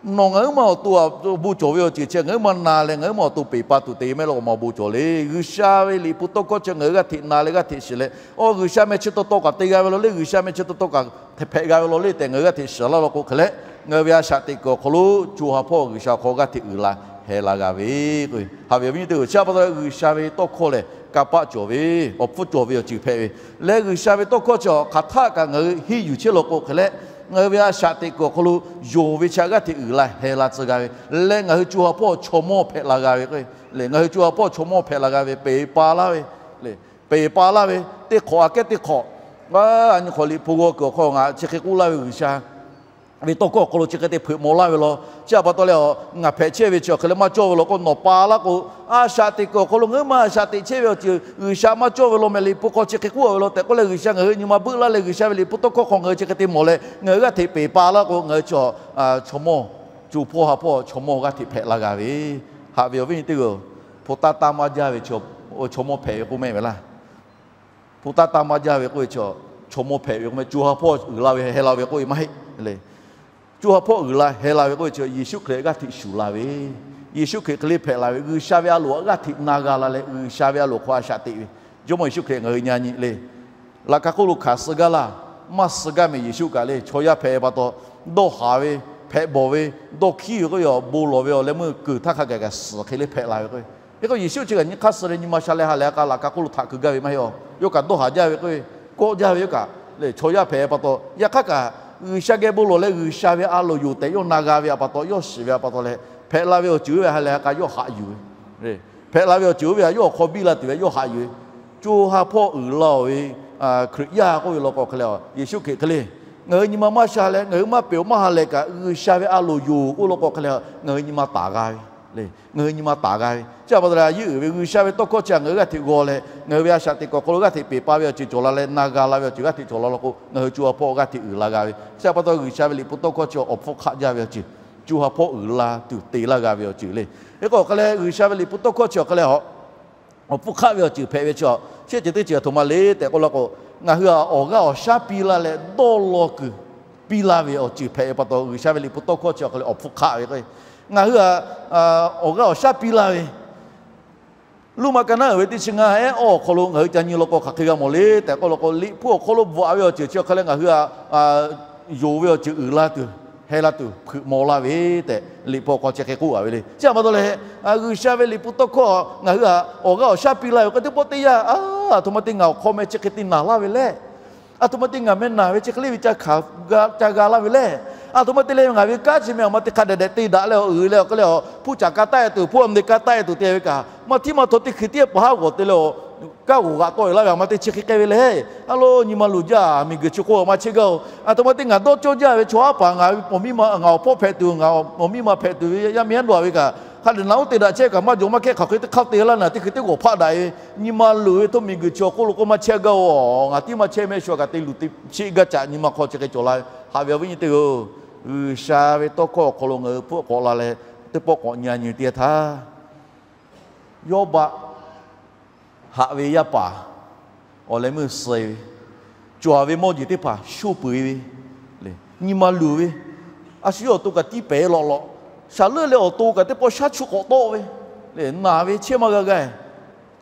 Nawˬ ngaˬ huiˉ ma awˬ to awˬ bon cawˬ ve awˬ ceuˬ chi ngaˬ huiˉ ma na leh ngaˬ huiˉ ma awˬ to peˬ pa tuˬ te mehˆ law k'o ma awˬ bon cawˬ le. G'uiˬsha ve liꞈ hpu tawˇ hkawˇ chi ngaˬ hui g'aˇ hteꞈ na leh g'aˇ hteꞈ shiˍ leh, a, G'uiˬsha meh chi taw taw kaꞈ te g'a ve law le, G'uiˬsha meh chi taw taw kaꞈ hpehꞈ g'a ve law le tehꞈ ngaˬ hui g'aˇ hteꞈ shiˍ laˇ law k'o hk'e leh, ngaˬ hui ve a shaꞈ teꞈ kuiˬ awˬ hk'aw lo co ha hpawˇ G'uiˬsha awˬ hk'aw g'aˇ hteꞈ uiˍ la heh la g'a ve k'o, haꞈ ve awˬ viˉ nyi teˇ g'aˇ-oˬ, chi htaꞈ pa taw G'uiˬsha ve tawˇ hkawˇ lehˬ kanˇ paˆ cawˬ ve, awˬ hpfuhˇ cawˬ ve awˬ ceuˬ hpehꞈ ve leh, G'uiˬsha ve tawˇ hkawˇ chi hk'aˬ htaˆ kaꞈ ngaˬ hui henˇ yuˬ chehˇ law k'o hk'e leh, ngaˬ hui ve a shaꞈ teꞈ kuiˬ awˬ hk'aw lo yonˍ ve chi g'aˇ hteꞈ uiˍ la heh la tcuh g'a ve leh, ngaˬ hui co ha hpawˇ chaw mawˇ hpehꞈ la g'a ve k'o, ngaˬ hui co ha hpawˇ chaw mawˇ hpehꞈ la g'a ve, peˬ pa laˇ ve, peˬ pa laˇ ve teˇ hk'awꞈ aꞈ kehˉ teˇ hk'awꞈ, a nyi hk'awꞈ liꞈ hpu g'aw kuiˬ awˬ hk'aw ngaˬ chi hk'e k'oˆ laˇ ve G'uiˬsha ve tawˇ hkawˇ awˬ hk'aw lo chi hk'e te hpeuꞈ maw laˇ ve law. Chi htaꞈ pa taw leh, ngaˬ hpehꞈ chehˇ ve chi awˬ hk'e leh maˇ cawˇ ve law k'o nawˬ pa laˇ k'o, a shaꞈ teꞈ kuiˬ awˬ hk'aw lo ngaˬ huiˉ ma a shaꞈ teꞈ chehˇ ve awˬ ceuˬ G'uiˬsha maˇ cawˇ ve law mehˍ, liꞈ hpu hk'aw chi hk'e k'oˆ ve law tehꞈ k'oˆ leh, G'uiˬsha ngaˬ hui nyi ma beuˆ laˇ leh G'uiˬsha ve liꞈ hpu tawˇ hkawˇ hk'aw ngaˬ hui chi hk'e te mawˬ leh ngaˬ hui g'aˇ hteꞈ peˬ pa laˇ k'o, ngaˬ hui chaw, chaw mawˇ, co hpawˇ ha hpawˇ chaw mawˇ g'aˇ hteꞈ hpehꞈ la g'a ve, haꞈ ve awˬ viˉ nyi teˇ g'aˇ-oˬ, hpu taˇ taˇ maˇ jaˇ ve chaw mawˇ hpehꞈ ve k'oˆ mehˆ ve laˇ. Hpu taˇ taˇ maˇ jaˇ ve k'oˆ ve chi, chaw mawˇ hpehꞈ ve k'oˆ mehˆ, co ha hpawˇ uiˍ la ve heh la ve k'oˆ ve maˇ heˆ le. Co ha hpawˇ uiˍ la heh la ve k'oˆ ve chi Yeˍsuˆ Hkriꞈ g'aˇ hteꞈ shuˍ la ve, Yeˍsuˆ Hkriꞈ hk'e le hpehꞈ la ve, G'uiˬsha ve a loˍ g'aˇ hteꞈ na g'a la leh G'uiˬsha ve a loˍ hk'aw a shaꞈ teꞈ ve, Jawˇmawˇ Yeˍsuˆ Hkriꞈ ngaˬ hui nyi nyi le. Laꞈ ka hk'oˆ lo hkanˍ suh gaˇ laˇ, maˇ suh gaˇ mehˍ Yeˍsuˆ kaꞈ le. Chaw yaˇ hpehꞈ pa taw, dawˇ haˍ ve, hpehꞈ bawˬ ve, dawˇ hkiˉ ve k'oˆ ve, bon lawˬ ve awˬ leh meuˇ kuiˬ htaˇ hk'a gaˬ kaꞈ suhˍ hk'e le hpehꞈ la ve k'o, Hk'e k'o Yeˍsuˆ chi kaꞈ nyi hk'aˇ suh leh nyi ma sha leh ha lehˬ a k'a laꞈ ka hk'oˆ lo htaꞈ kuiˬ gaˇ ve maˇ heˆ a. Yawˇ kaꞈ dawˇ haˍ jaˇ ve k'o, kawˆ jaˇ ve yoˬ kaꞈ lehˬ, chaw yaˇ hpehꞈ pa taw, yaꞈ hk'aˇ kaꞈ G'uiˬsha geh bon lawˬ leh G'uiˬsha ve a loˍ yoˬ tehꞈ yawˇ na g'a ve a pa taw, yawˇ shiˍ ve a pa taw leh, hpehꞈ la ve awˬ ceuˬ oˇ ve ha lehˬ a k'a yawˇ haꞈ yuˬ ve, hpehꞈ la ve awˬ ceuˬ oˇ ve htaꞈ yawˇ awˬ hk'aw biˇ la tuˬ ve yawˇ haꞈ yuˬ ve, co ha hpawˇ uiˍ la-oˬ ve Hkriꞈ yaˇ k'oˆ ve law k'o hk'e leh, Yeˍsuˆ Hkriꞈ hk'e le, ngaˬ hui nyi ma maˇ sha leh ngaˬ hui maˇ pehˬ maˇ ha lehˬ kaꞈ, G'uiˬsha ve a loˍ yoˬ k'oˆ law k'o hk'e leh, ngaˬ hui nyi ma taˍ g'a ve le. Ngaˬ hui nyi ma taˍ g'a ve chi a pa taw leh, a yeˇ uiˍ ve G'uiˬsha ve tawˇ hkawˇ chi htaꞈ ngaˬ hui g'aˇ hteꞈ g'aw leh, ngaˬ hui ve a shaꞈ teꞈ kuˬ awˬ hk'aw lo g'aˇ hteꞈ peˬ pa ve awˬ ceuˬ cawˬ la leh, na g'a la ve awˬ ceuˬ g'aˇ hteꞈ cawˬ la law k'o, ngaˬ hui co ha hpawˇ g'aˇ hteꞈ uiˍ la g'a ve chi a pa taw, G'uiˬsha ve liꞈ hpu tawˇ hkawˇ chi awˬ hpfuhˇ hk'aˆ jaˇ ve awˬ ceuˬ, co ha hpawˇ uiˍ la tuˬ te laˇ g'a ve awˬ ceuˬ le. Hk'e k'o hk'e leh, G'uiˬsha ve liꞈ hpu tawˇ hkawˇ chi awˬ hk'e leh a awˬ hpfuhˇ hk'aˆ ve awˬ ceuˬ hpehꞈ ve chi a, chi ceuˬ teˇ ceuˬ aˬ htoꞈ ma le tehꞈ k'oˆ law k'o, ngaˬ hui a awˬ g'aˇ awˬ shaˉ piˇ laˇ leh dawˇ law kuiˬ piˇ laˇ ve awˬ ceuˬ hpehꞈ ve pa taw, G'uiˬsha ve liꞈ hpu tawˇ hkawˇ chi awˬ hk'e leh awˬ hpfuhˇ hk'aˆ ve k'o, ngaˬ hui a awˬ g'aˇ awˬ shaˉ piˇ laˇ ve Luˇmaꞈ ka naˉ uiˍ ve teˇ chi ngaˇ ehˉ awˬ hk'aw lo ngaˬ hui ca nyi law k'o hk'aˬ hk'e g'a mawˬ le tehꞈ k'oˆ law k'o, liꞈ hpu awˬ hk'aw lo bvuhꞈ ve awˬ ceuˬ chi awˬ hk'e leh ngaˬ hui a yonˍ ve awˬ ceuˬ uiˍ la tuˬ, heh la tuˬ hpeuꞈ maw laˇ ve tehꞈ liꞈ hpu awˬ hk'aw chi hk'e k'oˆ a ve le. Chi a pa taw leh, G'uiˬsha ve liꞈ hpu tawˇ hkawˇ ngaˬ hui a awˬ g'aˇ awˬ shaˉ piˇ laˇ ve k'o, teˇ pawˆ teˇ yanˇ a, aˬ htoꞈ ma te ngaˬ awˬ hk'aw meh chi hk'e te naˬ laˇ ve lehˬ, aˬ htoꞈ ma te ngaˬ meh naˬ ve chi hk'e le ve ca g'a laˇ ve lehˬ, aˬ htoꞈ ma te leh ngaˬ ve kanˉ chi meh aˬ ma te hk'a dehꞈ dehꞈ te daꞈ leh awˬ uiˍ leh awˬ hk'e leh a hpuˇ caꞈ ka taˆ e tuˬ, hpuˇ a meh te ka taˆ e tuˬ te ve kaꞈ, maˇ htiˉ maˇ htaw teˇ hkui tiˉ pa haˉ g'awˬ te leh a, kanˉ g'awˬ g'aꞈ tawˆ e laˇ ve aˬ ma te chi hk'e k'ai ve lehˬ, a lo nyi ma luˬ jaˇ, miˬguiˬ chi hk'oˆ a ma chehˇ gaˇ-oˬ. Aˬ htoꞈ ma te ngaˬ dawˇ cawˇ jaˇ ve chaw haˉ paˍ ngaˬ ve awˬ miˇ ma ngaˬ awˬ hpawˇ hpehꞈ tuˬ, ngaˬ awˬ miˇ ma hpehꞈ tuˬ ve yaˇ miˇ haˉ dawˬ ve kaꞈ, hk'a dehꞈ naˬ oˉ te daꞈ chehˇ kaꞈ maˇ jawˬ maˇ kehˉ hk'aˬ hk'e teˇ hk'aˇ te laˇ naˬ teˇ hkui teˇ g'awˬ hpaˆ daꞈ ve, nyi ma luˬ ve htawˇ miˬguiˬ chi awˬ hk'oˆ lo k'oˆ maˇ chehˇ gaˇ-oˬ. Ngaˬ tiˉ maˇ chehˇ meh shu kaꞈ te luˬ te sheˆ gaˇ caꞈ nyi ma hk'aw chi hk'e cawˬ la ve. Haꞈ ve awˬ viˉ nyi teˇ-oˬ, G'uiˬsha ve tawˇ hkawˇ awˬ hk'aw lo ngaˬ hui hpfuhˆ k'awꞈ la leh, teˇ pawˆ k'awꞈ nyi a nyi teˇ htaˇ, Yawˇbaˆ haꞈ ve yaˇ paˍ awˬ leh meuˇ suh ve, cawˬ ve mawˇ jeˬ teˇ hpaˍ shoˇ peuˬ ve, nyi ma luˬ ve, a shu yawˇ awˬ to kaꞈ tiˇ pehˍ lawꞈ lawꞈ, shaˍ leuˆ leh awˬ to kaꞈ teˇ pawˆ shaˉ chuˇ k'awꞈ tawˆ ve, naˬ ve chehˇ maˇ g'a g'a.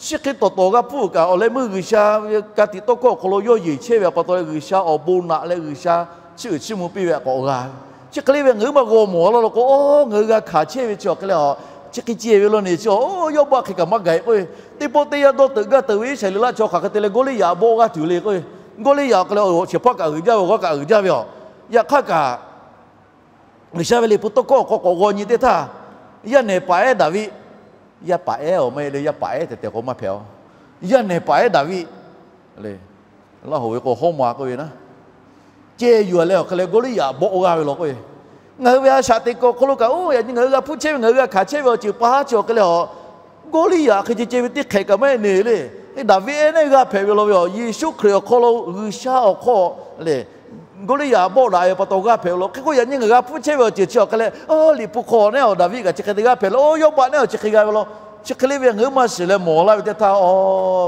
Chi hk'e tawˍ tawˍ g'a hpfuhˆ kaꞈ, awˬ leh meuˇ G'uiˬsha ve ka tiꞈ tawˇ hkawˇ awˬ hk'aw lo yawˇ yeˬ chehˇ ve a pa taw leh, G'uiˬsha awˬ bon naꞈ leh G'uiˬsha chiˇ uiˍ chiˇ mvuh piˇ ve a k'awꞈ g'a ve. Chi hk'e le ve ngaˬ hui maˇ g'aw mawˬ laˇ law k'o, ngaˬ hui g'a hkanˍ chehˇ ve chi awˬ hk'e leh a, chi hk'e ceh ve law ne chi a, Yawˇbaˆ hk'e kaꞈ maˇ gaˬ-e k'oˆ ve, teˇ pawˆ teˇ yanˇ dawˇ teuꞈ gaˇ teuꞈ ve Iˉsaˍreˍlaˆ chaw hk'aˬ hk'e te leh Gawˇliˇyaꞈ bawˆ g'aˇ tuˬ le k'oˆ ve. Gawˇliˇyaꞈ awˬ hk'e leh awˬ shehˍ hpaˇ kaꞈ uiˍ jaˇ ve, awˬ g'aˇ kaꞈ uiˍ jaˇ ve a. Yaꞈ hk'aˇ kaꞈ G'uiˬsha ve liꞈ hpu tawˇ hkawˇ awˬ hk'aw k'awꞈ g'aw nyi teˇ htaˇ, yaˇ nehˬ paˍ ehˉ Daˍviˆ, yaˇ paˍ ehˉ awˬ maˇ heˆ le, yaˇ paˍ ehˉ tehꞈ tehꞈ k'o maˇ hpehꞈ a. Yaˇ nehˬ paˍ ehˉ Daˍviˆ le, Laˇ hoꞈ ve k'o Hawˇmaꞈ k'oˆ ve naˉ, ceh yuˬ a leh awˬ hk'e leh Gawˇliˇyaꞈ bawˆ g'aˇ ve law k'oˆ ve. Ngaˬ hui ve a shaꞈ teꞈ kuˬ awˬ hk'aw lo kaꞈ, oˇ yaꞈ nyi ngaˬ hui g'a hpuˇ chehˇ ve, ngaˬ hui g'a hkanˍ chehˇ ve awˬ ceuˬ pa haˉ chi awˬ hk'e leh a, Gawˇliˇyaꞈ hk'e ceh ceh ve teˇ hk'ehꞈ kaꞈ maˇ heˆ ne le. Daˍviˆ ehˉ neˉ g'aˇ hpehꞈ ve law ve a, Yeˍsuˆ Hkriꞈ awˬ hk'aw lo G'uiˬsha awˬ hk'aw le Gawˇliˇyaꞈ bawˆ daꞈ ve pa taw g'aˇ hpehꞈ ve law. Hk'e k'o yaꞈ nyi ngaˬ g'a hpuˇ chehˇ ve awˬ ceuˬ chi awˬ hk'e leh, liꞈ hpu hk'aw neˉ awˬ Daˍviˆ kaꞈ chi hk'e te g'aˇ hpehꞈ law, Yawˇbaˆ neˉ awˬ chi hk'e g'a ve law. Chi hk'e le ve ngaˬ hui maˇ shiˍ leh mawˬ laˇ ve teˇ htaˇ, a,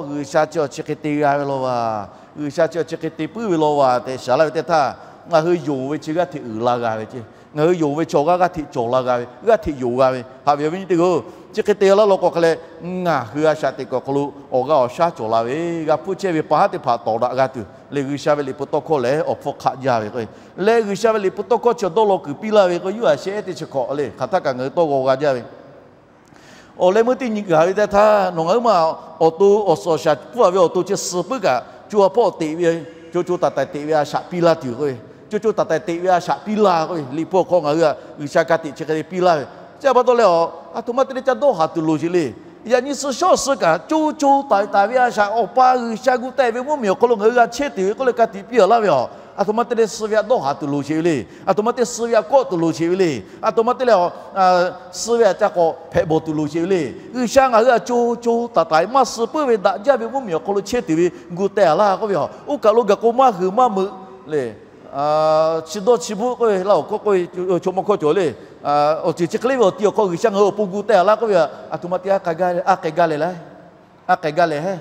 G'uiˬsha chi awˬ chi hk'e te g'a ve law va. G'uiˬsha chi awˬ chi hk'e te puiˉ ve law va tehꞈ shiˍ laˇ ve teˇ htaˇ, ngaˬ hui yonˍ ve chi g'aˇ hteꞈ uiˍ la g'a ve ceˇ. Ngaˬ hui yonˍ ve chaw g'aˇ g'aˇ hteꞈ cawˬ la g'a ve, g'aˇ hteꞈ yonˍ g'a ve. Haꞈ ve awˬ viˉ nyi teˇ g'aˇ-oˬ, chi hk'e te laˇ law k'o hk'e leh, ngaˬ hui a shaꞈ teꞈ kuˬ awˬ hk'aw lo awˬ g'aˇ awˬ shaˉ cawˬ la ve, g'a hpuˇ chehˇ ve pa haˉ teˇ hpaˍ tawˍ daꞈ g'a tuˬ le, G'uiˬsha ve liꞈ hpu tawˇ hkawˇ lehˬ awˬ hpfuhˇ hk'aˆ jaˇ ve k'o, leh G'uiˬsha ve liꞈ hpu tawˇ hkawˇ chi awˬ dawˇ law kuiˬ piˇ laˇ ve k'o, yuˇ a shehˆ ehˉ teˇ chi hkawꞈ le hk'aˬ htaˇ kaꞈ ngaˬ hui tawˇ g'aw g'a jaˇ ve. Awˬ leh meuˇ teˇ nyi gaˬ ve teˇ htaˇ, nawˬ ngaˬ hui ma awˬ to awˬ suhˍ awˬ shaˍ pfuhˇ a ve awˬ to chi suh puiˉ kaꞈ, co ha hpawˇ teꞈ ve, co co taiˍ taiˍ teꞈ ve a shaꞈ piˇ laˇ tuˬ k'o, co co taiˍ taiˍ teꞈ ve a shaꞈ piˇ laˇ k'o, liꞈ hpu awˬ hk'aw ngaˬ hui a G'uiˬsha ka tiꞈ chi hk'e te piˇ laˇ ve. Chi a pa taw leh a, aˬ htoꞈ ma te leh ca dawˇ haˍ tuˬ loˍ sheˍ le. Yaꞈ nyi suh shawˉ suh kaꞈ co co taiˍ taiˍ ve a shaꞈ Awˬ pa G'uiˬsha gu teh ve mvuhˇmiˬ awˬ hk'aw lo ngaˬ hui g'a chehˇ tuˬ ve k'oˆ leh ka tiꞈ piˇ laˇ ve a. Aˬ htoꞈ ma te leh suh ve htaꞈ dawˇ haˍ tuˬ loˍ sheˍ ve le. Aˬ htoꞈ ma te suh ve htaꞈ kawˆ tuˬ loˍ sheˍ ve le. Aˬ htoꞈ ma te leh suh ve htaꞈ ca k'awꞈ hpehꞈ bawˬ tuˬ loˍ sheˍ ve le. G'uiˬsha ngaˬ hui htaꞈ co co taiˍ taiˍ maˇ suh puiˉ ve daꞈ jaˇ ve mvuhˇmiˬ awˬ hk'aw lo chehˇ tuˬ ve gu teh laˇ k'oˆ ve a. Oˇ kaˬ lo gaˬ k'o maˇ hui maˇ meuꞈ le. Chi dawˇ chi bvuhˆ k'oˆ ve laˇ awˬ hkawˇ k'oˆ ve, chaw mawˇ hkawˇ cawˬ le. Awˬ ceuˬ chi hk'e le ve awˬ ti awˬ hk'aw G'uiˬsha ngaˬ hui awˬ pon gu teh laˇ k'oˆ ve a. Aˬ htoꞈ ma te a k'ai gaˇ leh laˇ, a k'ai gaˇ leh heˉ,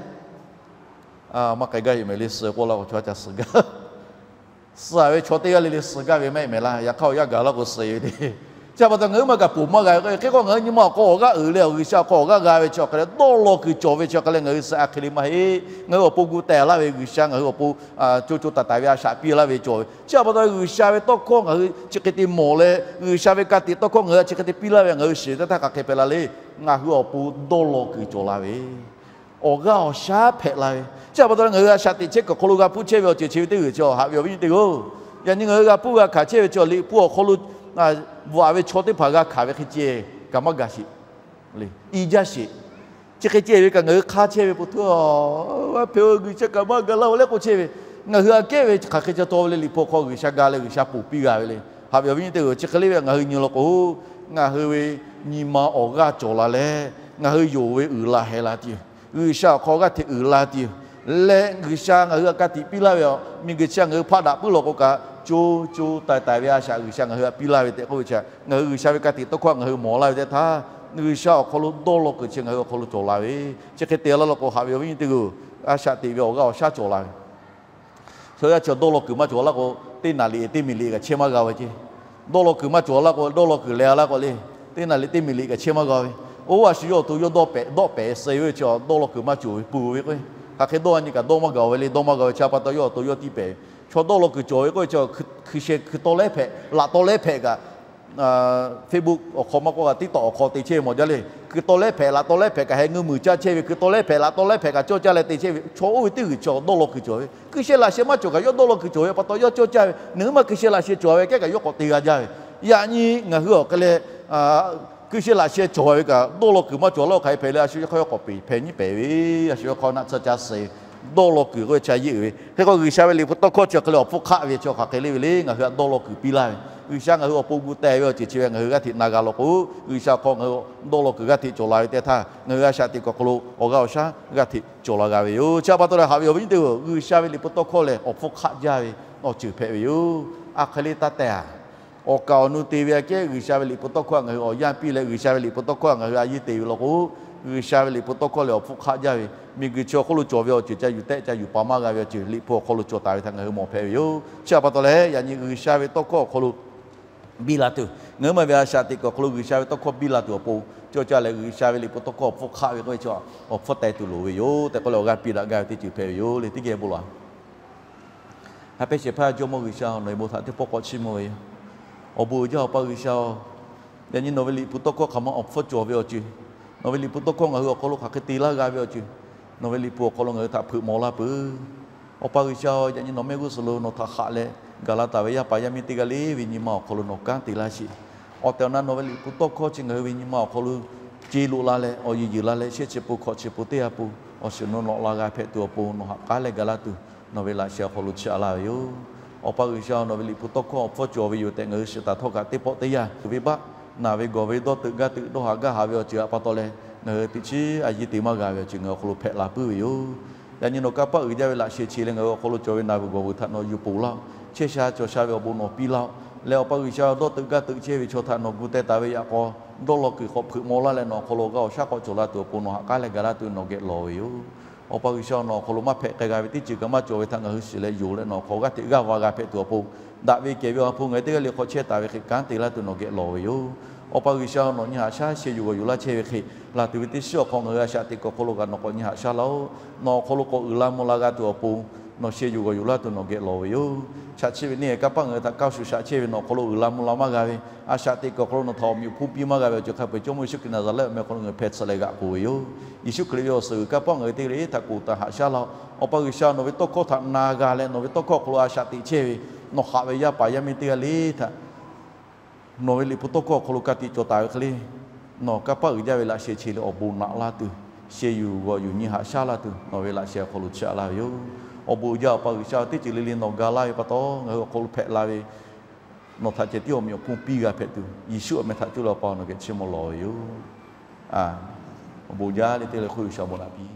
maˇ k'ai gaˇ heˆ mehˍ le, suh k'oˆ laˇ k'o chaw ca suh gaˇ. Suh a ve chaw teˇ g'aˇ le le suh gaˇ ve maˇ heˆ mehˍ laˇ. Yaꞈ hk'aˇ awˬ yanˇ gaˬ laˇ k'o suh ve te Chi pa taw ngaˬ hui maˇ kaꞈ ponˬ maˇ g'a ve k'o, hk'e k'o ngaˬ hui nyi ma awˬ hk'aw awˬ g'aˇ uiˍ leh G'uiˬsha awˬ hk'aw awˬ g'aˇ g'a ve chi awˬ hk'a leh dawˇ law kuiˬ cawˬ ve chi awˬ hk'a leh ngaˬ hui suh a hk'e le maˇ heˆ. Ngaˬ hui awˬ pon gu teh laˇ ve G'uiˬsha ngaˬ hui awˬ pon co co taiˍ taiˍ ve a shaꞈ piˇ laˇ ve cawˬ ve. Chi pa taw G'uiˬsha ve tawˇ hkawˇ ngaˬ hui chi hk'e te mawˬ leh, G'uiˬsha ve ka tiꞈ tawˇ hkawˇ ngaˬ hui chi hk'e te piˇ laˇ ve ngaˬ hui shiˍ teˇ htaˇ hk'aˬ hk'e hpehꞈ la le. Ngaˬ hui awˬ pon dawˇ law kuiˬ cawˬ la ve awˬ g'aˇ awˬ shaˉ hpehꞈ la ve. Chi pa taw leh ngaˬ hui a shaꞈ teꞈ chehˇ kuiˬ awˬ hk'aw lo g'a hpuˇ chehˇ ve awˬ ceuˬ chi ve teˇ g'uiˬ chi haꞈ ve awˬ viˉ nyi teˇ g'uiˬ, yaꞈ nyi ngaˬ hui g'a hpuˇ g'a hkanˍ chehˇ ve chi Liꞈ hpu awˬ hk'aw lo bvuhꞈ ve chaw teˇ hpaˍ g'a hkanˍ ve hk'e ceh kaꞈ maˇ gaˬ sheˍ. I jaˇ sheˍ. Chi hk'e ceh ve kaꞈ ngaˬ hui hk'aˇ chehˇ ve po htaˇ, a hpehꞈ-o, G'uiˬsha kaꞈ maˇ gaˬ laˇ-o leh k'oˆ chehˇ ve, ngaˬ hui aꞈ kehˉ ve hk'aˬ hk'e ca taw ve le. Liꞈ hpu awˬ hk'aw G'uiˬsha ga leh G'uiˬsha ponˬ piˇ g'a ve le. Haꞈ ve awˬ viˉ nyi teˇ g'uiˬ, chi hk'e le ve ngaˬ hui nyi law k'o, ngaˬ hui ve nyi ma awˬ g'aˇ cawˬ la leh, ngaˬ hui yonˍ ve uiˍ la heh la tuˬ yoˬ. G'uiˬsha awˬ hk'aw g'aˇ hteꞈ uiˍ la tuˬ yoˬ. Leh G'uiˬsha ngaˬ hui aꞈ ka tiꞈ piˇ laˇ ve, miˬguiˬ chi ngaˬ hui hpaˆ daꞈ puiˉ law k'o kaꞈ, co co taiˍ taiˍ ve a shaꞈ G'uiˬsha ngaˬ hui aꞈ piˇ laˇ ve tehꞈ k'oˆ ve chi, ngaˬ hui G'uiˬsha ve ka tiꞈ tawˇ hkawˇ ngaˬ hui mawˬ laˇ ve teˇ htaˇ, G'uiˬsha awˬ hk'aw lo dawˇ law kuiˬ chi ngaˬ hui awˬ hk'aw lo cawˬ la ve. Chi hk'e te laˇ law k'o, haꞈ ve awˬ viˉ nyi teˇ g'uiˬ, a shaꞈ teꞈ ve awˬ g'aˇ awˬ shaˉ cawˬ la ve Chaw yaˇ chi dawˇ law kuiˬ maˇ cawˬ laˇ k'o, teˇ naˍ liꞈ teˇ miˬ liꞈ kaꞈ chehˇ maˇ g'a ve ceˇ. Dawˇ law kuiˬ maˇ cawˬ laˇ k'o, dawˇ law kuiˬ leh laˇ k'o le, teˇ naˍ liꞈ teˇ miˬ liꞈ kaꞈ chehˇ maˇ g'a ve. Oˇ a shu yawˇ awˬ to yawˇ dawˇ pehˍ dawˆ pehˍ suh ve chi dawˇ law kuiˬ maˇ cawˬ ve peuˬ ve k'o, hk'aˬ hk'e dawˇ nyi kaꞈ dawˇ maˇ g'a ve le, dawˇ maˇ g'a ve chi pa taw yawˇ awˬ to yawˇ tiˇ pehˍ ve. Chaw dawˇ law kuiˬ cawˬ ve k'o, chi hkui sheh hkui tawˇ lehˉ hpehꞈ laꞈ tawˇ lehˉ hpehꞈ kaꞈ Facebook awˬ hk'aw maˇ k'oˆ kaꞈ TikTok awˬ hk'aw te chehˇ ve mawˬ jaˇ le. Hkui tawˇ lehˉ hpehꞈ laꞈ tawˇ lehˉ hpehꞈ kaꞈ heh ngeuˇ muiˬ caˇ chehˇ ve, hkui tawˇ lehˉ hpehꞈ laꞈ tawˇ lehˉ hpehꞈ kaꞈ cawˇ caˇ leh te chehˇ ve chaw oˇ ve teˇ g'uiˬ chi dawˇ law kuiˬ cawˬ ve. Hkui sheh laꞈ sheh maˇ cawˬ kaꞈ yawˇ dawˇ law kuiˬ cawˬ ve pa taw yawˇ cawˇ caˇ ve. Nawˬ hui maˇ hkui sheh laꞈ sheh cawˬ ve kehˉ kaꞈ yawˇ k'awꞈ te g'a jaˇ ve. Yaꞈ nyi ngaˬ hui awˬ hk'e leh hkui sheh laꞈ sheh cawˬ ve kaꞈ dawˇ law kuiˬ maˇ cawˬ laˇ-o hk'aˬ hk'e hpehꞈ le. A shu yawˇ hk'aˇ yawˇ k'awꞈ peˍ hpehꞈ nyi pehˍ ve, a shu yawˇ hk'aˇ naˆ tcuhˇ caˇ suh dawˇ law kuiˬ k'oˆ ve chi a yeˇ uiˍ ve. Hk'e k'o G'uiˬsha ve liꞈ hpu tawˇ hkawˇ chi awˬ hk'e leh awˬ hpfuhˇ hk'aˆ ve chi hk'aˬ hk'e le ve le, ngaˬ hui aꞈ dawˇ law kuiˬ piˇ laˇ ve. G'uiˬsha ngaˬ hui awˬ pon gu teh ve awˬ ceuˬ chi ve ngaˬ hui g'aˇ hteꞈ na g'a law k'o, G'uiˬsha awˬ hk'aw ngaˬ hui dawˇ law kuiˬ g'aˇ hteꞈ cawˬ la ve teˇ htaˇ, ngaˬ hui a shaꞈ teꞈ kuiˬ awˬ hk'aw lo awˬ g'aˇ awˬ shaˉ g'aˇ hteꞈ cawˬ la g'a ve yoˬ. Chi pa taw leh haꞈ ve awˬ viˉ nyi teˇ g'uiˬ, G'uiˬsha ve liꞈ hpu tawˇ hkawˇ lehˬ awˬ hpfuhˇ hk'aˆ jaˇ ve awˬ ceuˬ hpehꞈ ve yoˬ. A hk'e le taˇ tehˬ a Awˬ kaˍ awˬ nu te ve aꞈ kehˉ G'uiˬsha ve liꞈ hpu tawˇ hkawˇ ngaˬ hui awˬ yanˇ piˇ leh G'uiˬsha ve liꞈ hpu tawˇ hkawˇ ngaˬ hui a yeˇ te ve law k'o, G'uiˬsha ve liꞈ hpu tawˇ hkawˇ lehˬ awˬ hpfuhˇ hk'aˆ jaˇ ve, miˬguiˬ chi awˬ hk'oˆ lo cawˬ ve awˬ ceuˬ ca yuˬ tehˆ ca yuˬ pa maˇ g'a ve awˬ ceuˬ liꞈ hpu awˬ hk'aw lo cawˬ taˍ ve htaꞈ ngaˬ hui mawˬ hpehꞈ ve yoˬ. Chi pa taw leh yaꞈ nyi G'uiˬsha ve tawˇ hkawˇ awˬ hk'aw lo biˇ la tuˬ, ngaˬ hui maˇ ve a shaꞈ teꞈ kuiˬ awˬ hk'aw lo G'uiˬsha ve tawˇ hkawˇ biˇ la tuˬ awˬ pon cawˇ caˇ leh G'uiˬsha ve liꞈ hpu tawˇ hkawˇ awˬ hpfuhˇ hk'aˆ ve k'oˆ ve chi awˬ hpfuhˇ teh tuˬ loˍ ve yoˬ tehꞈ k'oˆ leh awˬ g'aˇ piˇ daꞈ gaˇ ve teˇ ceuˬ hpehꞈ ve yoˬ le. Teˇ geh bon lawˬ ha pehˇ shehˍ hpaˇ Jawˇmawˇ G'uiˬsha-oˬ, nawˬ ve bon htaꞈ teˇ pawˆ k'awꞈ chiˇ mvuh ve yoˬ. Awˬ bon uiˍ jaˇ Awˬ pa G'uiˬsha-oˬ, yaꞈ nyi nawˬ ve liꞈ hpu tawˇ hkawˇ hk'aˬ ma awˬ hpfuhˇ cawˬ ve awˬ ceuˬ, nawˬ ve liꞈ hpu tawˇ hkawˇ ngaˬ hui awˬ hk'aw lo hk'aˬ hk'e te laˇ g'a ve awˬ ceuˬ, nawˬ ve liꞈ hpu awˬ hk'aw lo ngaˬ hui htaꞈ hpeuꞈ maw laˇ peuˬ. Awˬ pa G'uiˬsha-oˬ, yaꞈ nyi nawˬ mehˆ g'uˇ suhˍ lo nawˬ htaꞈ haꞈ leh gaˬ la taˍ ve yaˇ paˍ yaˇ miˇ teˇ g'aˇ le ve nyi ma awˬ hk'aw lo nawˬ kanˉ te laˇ sheˍ. Awˬ tehˬ awˬ na nawˬ ve liꞈ hpu tawˇ hkawˇ chi ngaˬ hui ve nyi ma awˬ hk'aw lo ce loꞈ la leh awˬ yeˬ yeˬ la leh shehˆ chi pun hkawꞈ chi pun teˇ g'aˇ pun awˬ shiˍ nawˬ nawꞈ la g'a hpehꞈ tuˬ awˬ pon nawˬ haꞈ k'aˉ leh gaˬ laˇ tuˬ nawˬ ve laꞈ sheh awˬ hk'aw lo chiˇ aꞈ laˇ ve yoˬ. Awˬ pa G'uiˬsha-oˬ, nawˬ ve liꞈ hpu tawˇ hkawˇ awˬ hpfuhˇ cawˬ ve yoˬ tehꞈ ngaˬ hui shiˍ taˍ htawˇ kaꞈ teˇ pawˆ teˇ yanˇ tuˬ venˇbaˆ naˬ ve gawˬ ve dawˇ teuꞈ gaˇ teuꞈ dawˇ haꞈ gaˇ haꞈ ve awˬ ceuˬ htaꞈ pa taw leh ngaˬ hui teꞈ chiˉ a yeˇ te maˇ g'a ve awˬ ceuˬ ngaˬ hui awˬ hk'aw lo hpehꞈ la puiˉ ve yoˬ. Yaꞈ nyi nawˬ kanˇ paˆ uiˍ jaˇ ve laꞈ sheh che leh ngaˬ hui awˬ hk'aw lo cawˬ ve naˬ vuiˬ gawˬ vuiˬ htaꞈ nawˬ yuˬ poˬ laˇ-oˆ. Chehˇ sha cawˬ sha ve awˬ bon nawˬ piˇ laˇ-oˆ. Leh Awˬ pa G'uiˬsha dawˇ teuꞈ gaˇ teuꞈ chehˇ ve chaw htaꞈ nawˬ gu teh taˍ ve yaꞈ k'aw dawˇ law kuiˬ hk'awꞈ hpeuꞈ maw laˇ leh nawˬ awˬ hk'aw lo awˬ g'aˇ awˬ shaˉ k'awꞈ cawˬ la tuˬ awˬ pon nawˬ haꞈ k'aˉ leh gaˬ laˇ tuˬ nawˬ geh lawˬ ve yoˬ. Awˬ pa G'uiˬsha, nawˬ awˬ hk'aw lo maˇ hpehꞈ k'ai g'a ve teˇ ceuˬ kaꞈ maˇ cawˬ ve htaꞈ ngaˬ hui shiˍ leh yonˍ leh nawˬ awˬ hk'aw g'aˇ hteꞈ g'aˇ va g'a hpehꞈ tuˬ awˬ pon, daꞈ ve kehˬ ve awˬ ha hpu ngaˬ hui teˇ g'aˇ le hk'aw chehˇ taˍ ve hk'e kanˉ te laˇ tuˬ nawˬ geh lawˬ ve yoˬ. Awˬ pa G'uiˬsha, nawˬ nyi haꞈ shaˉ sheh yuˬ g'awˬ yuˬ laˇ chehˇ ve hk'e, laˬ tuˬ ve teˇ shiˉ awˬ hk'aw ngaˬ hui a shaꞈ teꞈ kuiˬ awˬ hk'aw lo kaꞈ nawˬ k'awꞈ nyi haꞈ shaˉ laˇ-oˆ. Nawˬ awˬ hk'aw lo k'awꞈ uiˍ la mvuh la g'a tuˬ awˬ pon nawˬ sheh yuˬ g'awˬ yuˬ laˇ tuˬ nawˬ geh lawˬ ve yoˬ. Chaꞈ chiˆ ve neˇ kanˇ paˆ ngaˬ hui htaꞈ kaˇ shuˍ shaꞈ chehˇ ve nawˬ awˬ hk'aw lo uiˍ la mvuh la maˇ g'a ve, a shaꞈ teꞈ kuiˬ awˬ hk'aw lo nawˬ htaꞈ awˬ meꞈ awˬ hponˇ piˇ maˇ g'a ve awˬ ceuˬ hk'a peu-eˬ Jawˇmawˇ Yeˍsuˆ Hkriꞈ Naˍzaˍrehˆ awˬ meh awˬ hk'aw lo ngaˬ hui hpeh tsuhꞈ leh g'aꞈ k'oˬ ve yoˬ. Yeˍsuˆ Hkriꞈ ve awˬ suhˍ g'uiˬ kanˇ paˆ ngaˬ hui teˇ g'aˇ le htaꞈ k'oˬ taˍ haꞈ shaˉ laˇ-oˆ. Awˬ pa G'uiˬsha, nawˬ ve tawˇ hkawˇ htaꞈ na g'a leh nawˬ ve tawˇ hkawˇ awˬ hk'aw lo a shaꞈ teꞈ chehˇ ve nawˬ haꞈ ve yaˇ paˍ yaˇ miˇ teˇ g'aˇ le htaꞈ nawˬ ve liꞈ hpu tawˇ hkawˇ awˬ hk'aw lo ka tiꞈ cawˬ taˍ ve hk'e le, nawˬ kanˇ paˆ uiˍ jaˇ ve laꞈ sheh che leh awˬ bon naꞈ laˇ tuˬ, sheh yuˬ g'awˬ yuˬ nyi haꞈ shaˉ laˇ tuˬ nawˬ ve laꞈ sheh awˬ hk'aw lo chiˇ aꞈ laˇ ve yoˬ. Awˬ bon uiˍ jaˇ Awˬ pa G'uiˬsha, teˇ ceuˬ le le nawˬ ga laˇ ve pa taw ngaˬ hui awˬ hk'aw lo hpehꞈ la ve nawˬ htaꞈ ceh tiˉ awˬ meꞈ awˬ hponˇ piˇ g'a hpehꞈ tuˬ, Yeˍsuˆ awˬ meh htaꞈ cuˇ leh Awˬ pa nawˬ geh chiˇ mvuh lawˬ ve yoˬ. Awˬ bon jaˇ le teˇ le hk'oˆ G'uiˬsha bon naꞈ piˇ.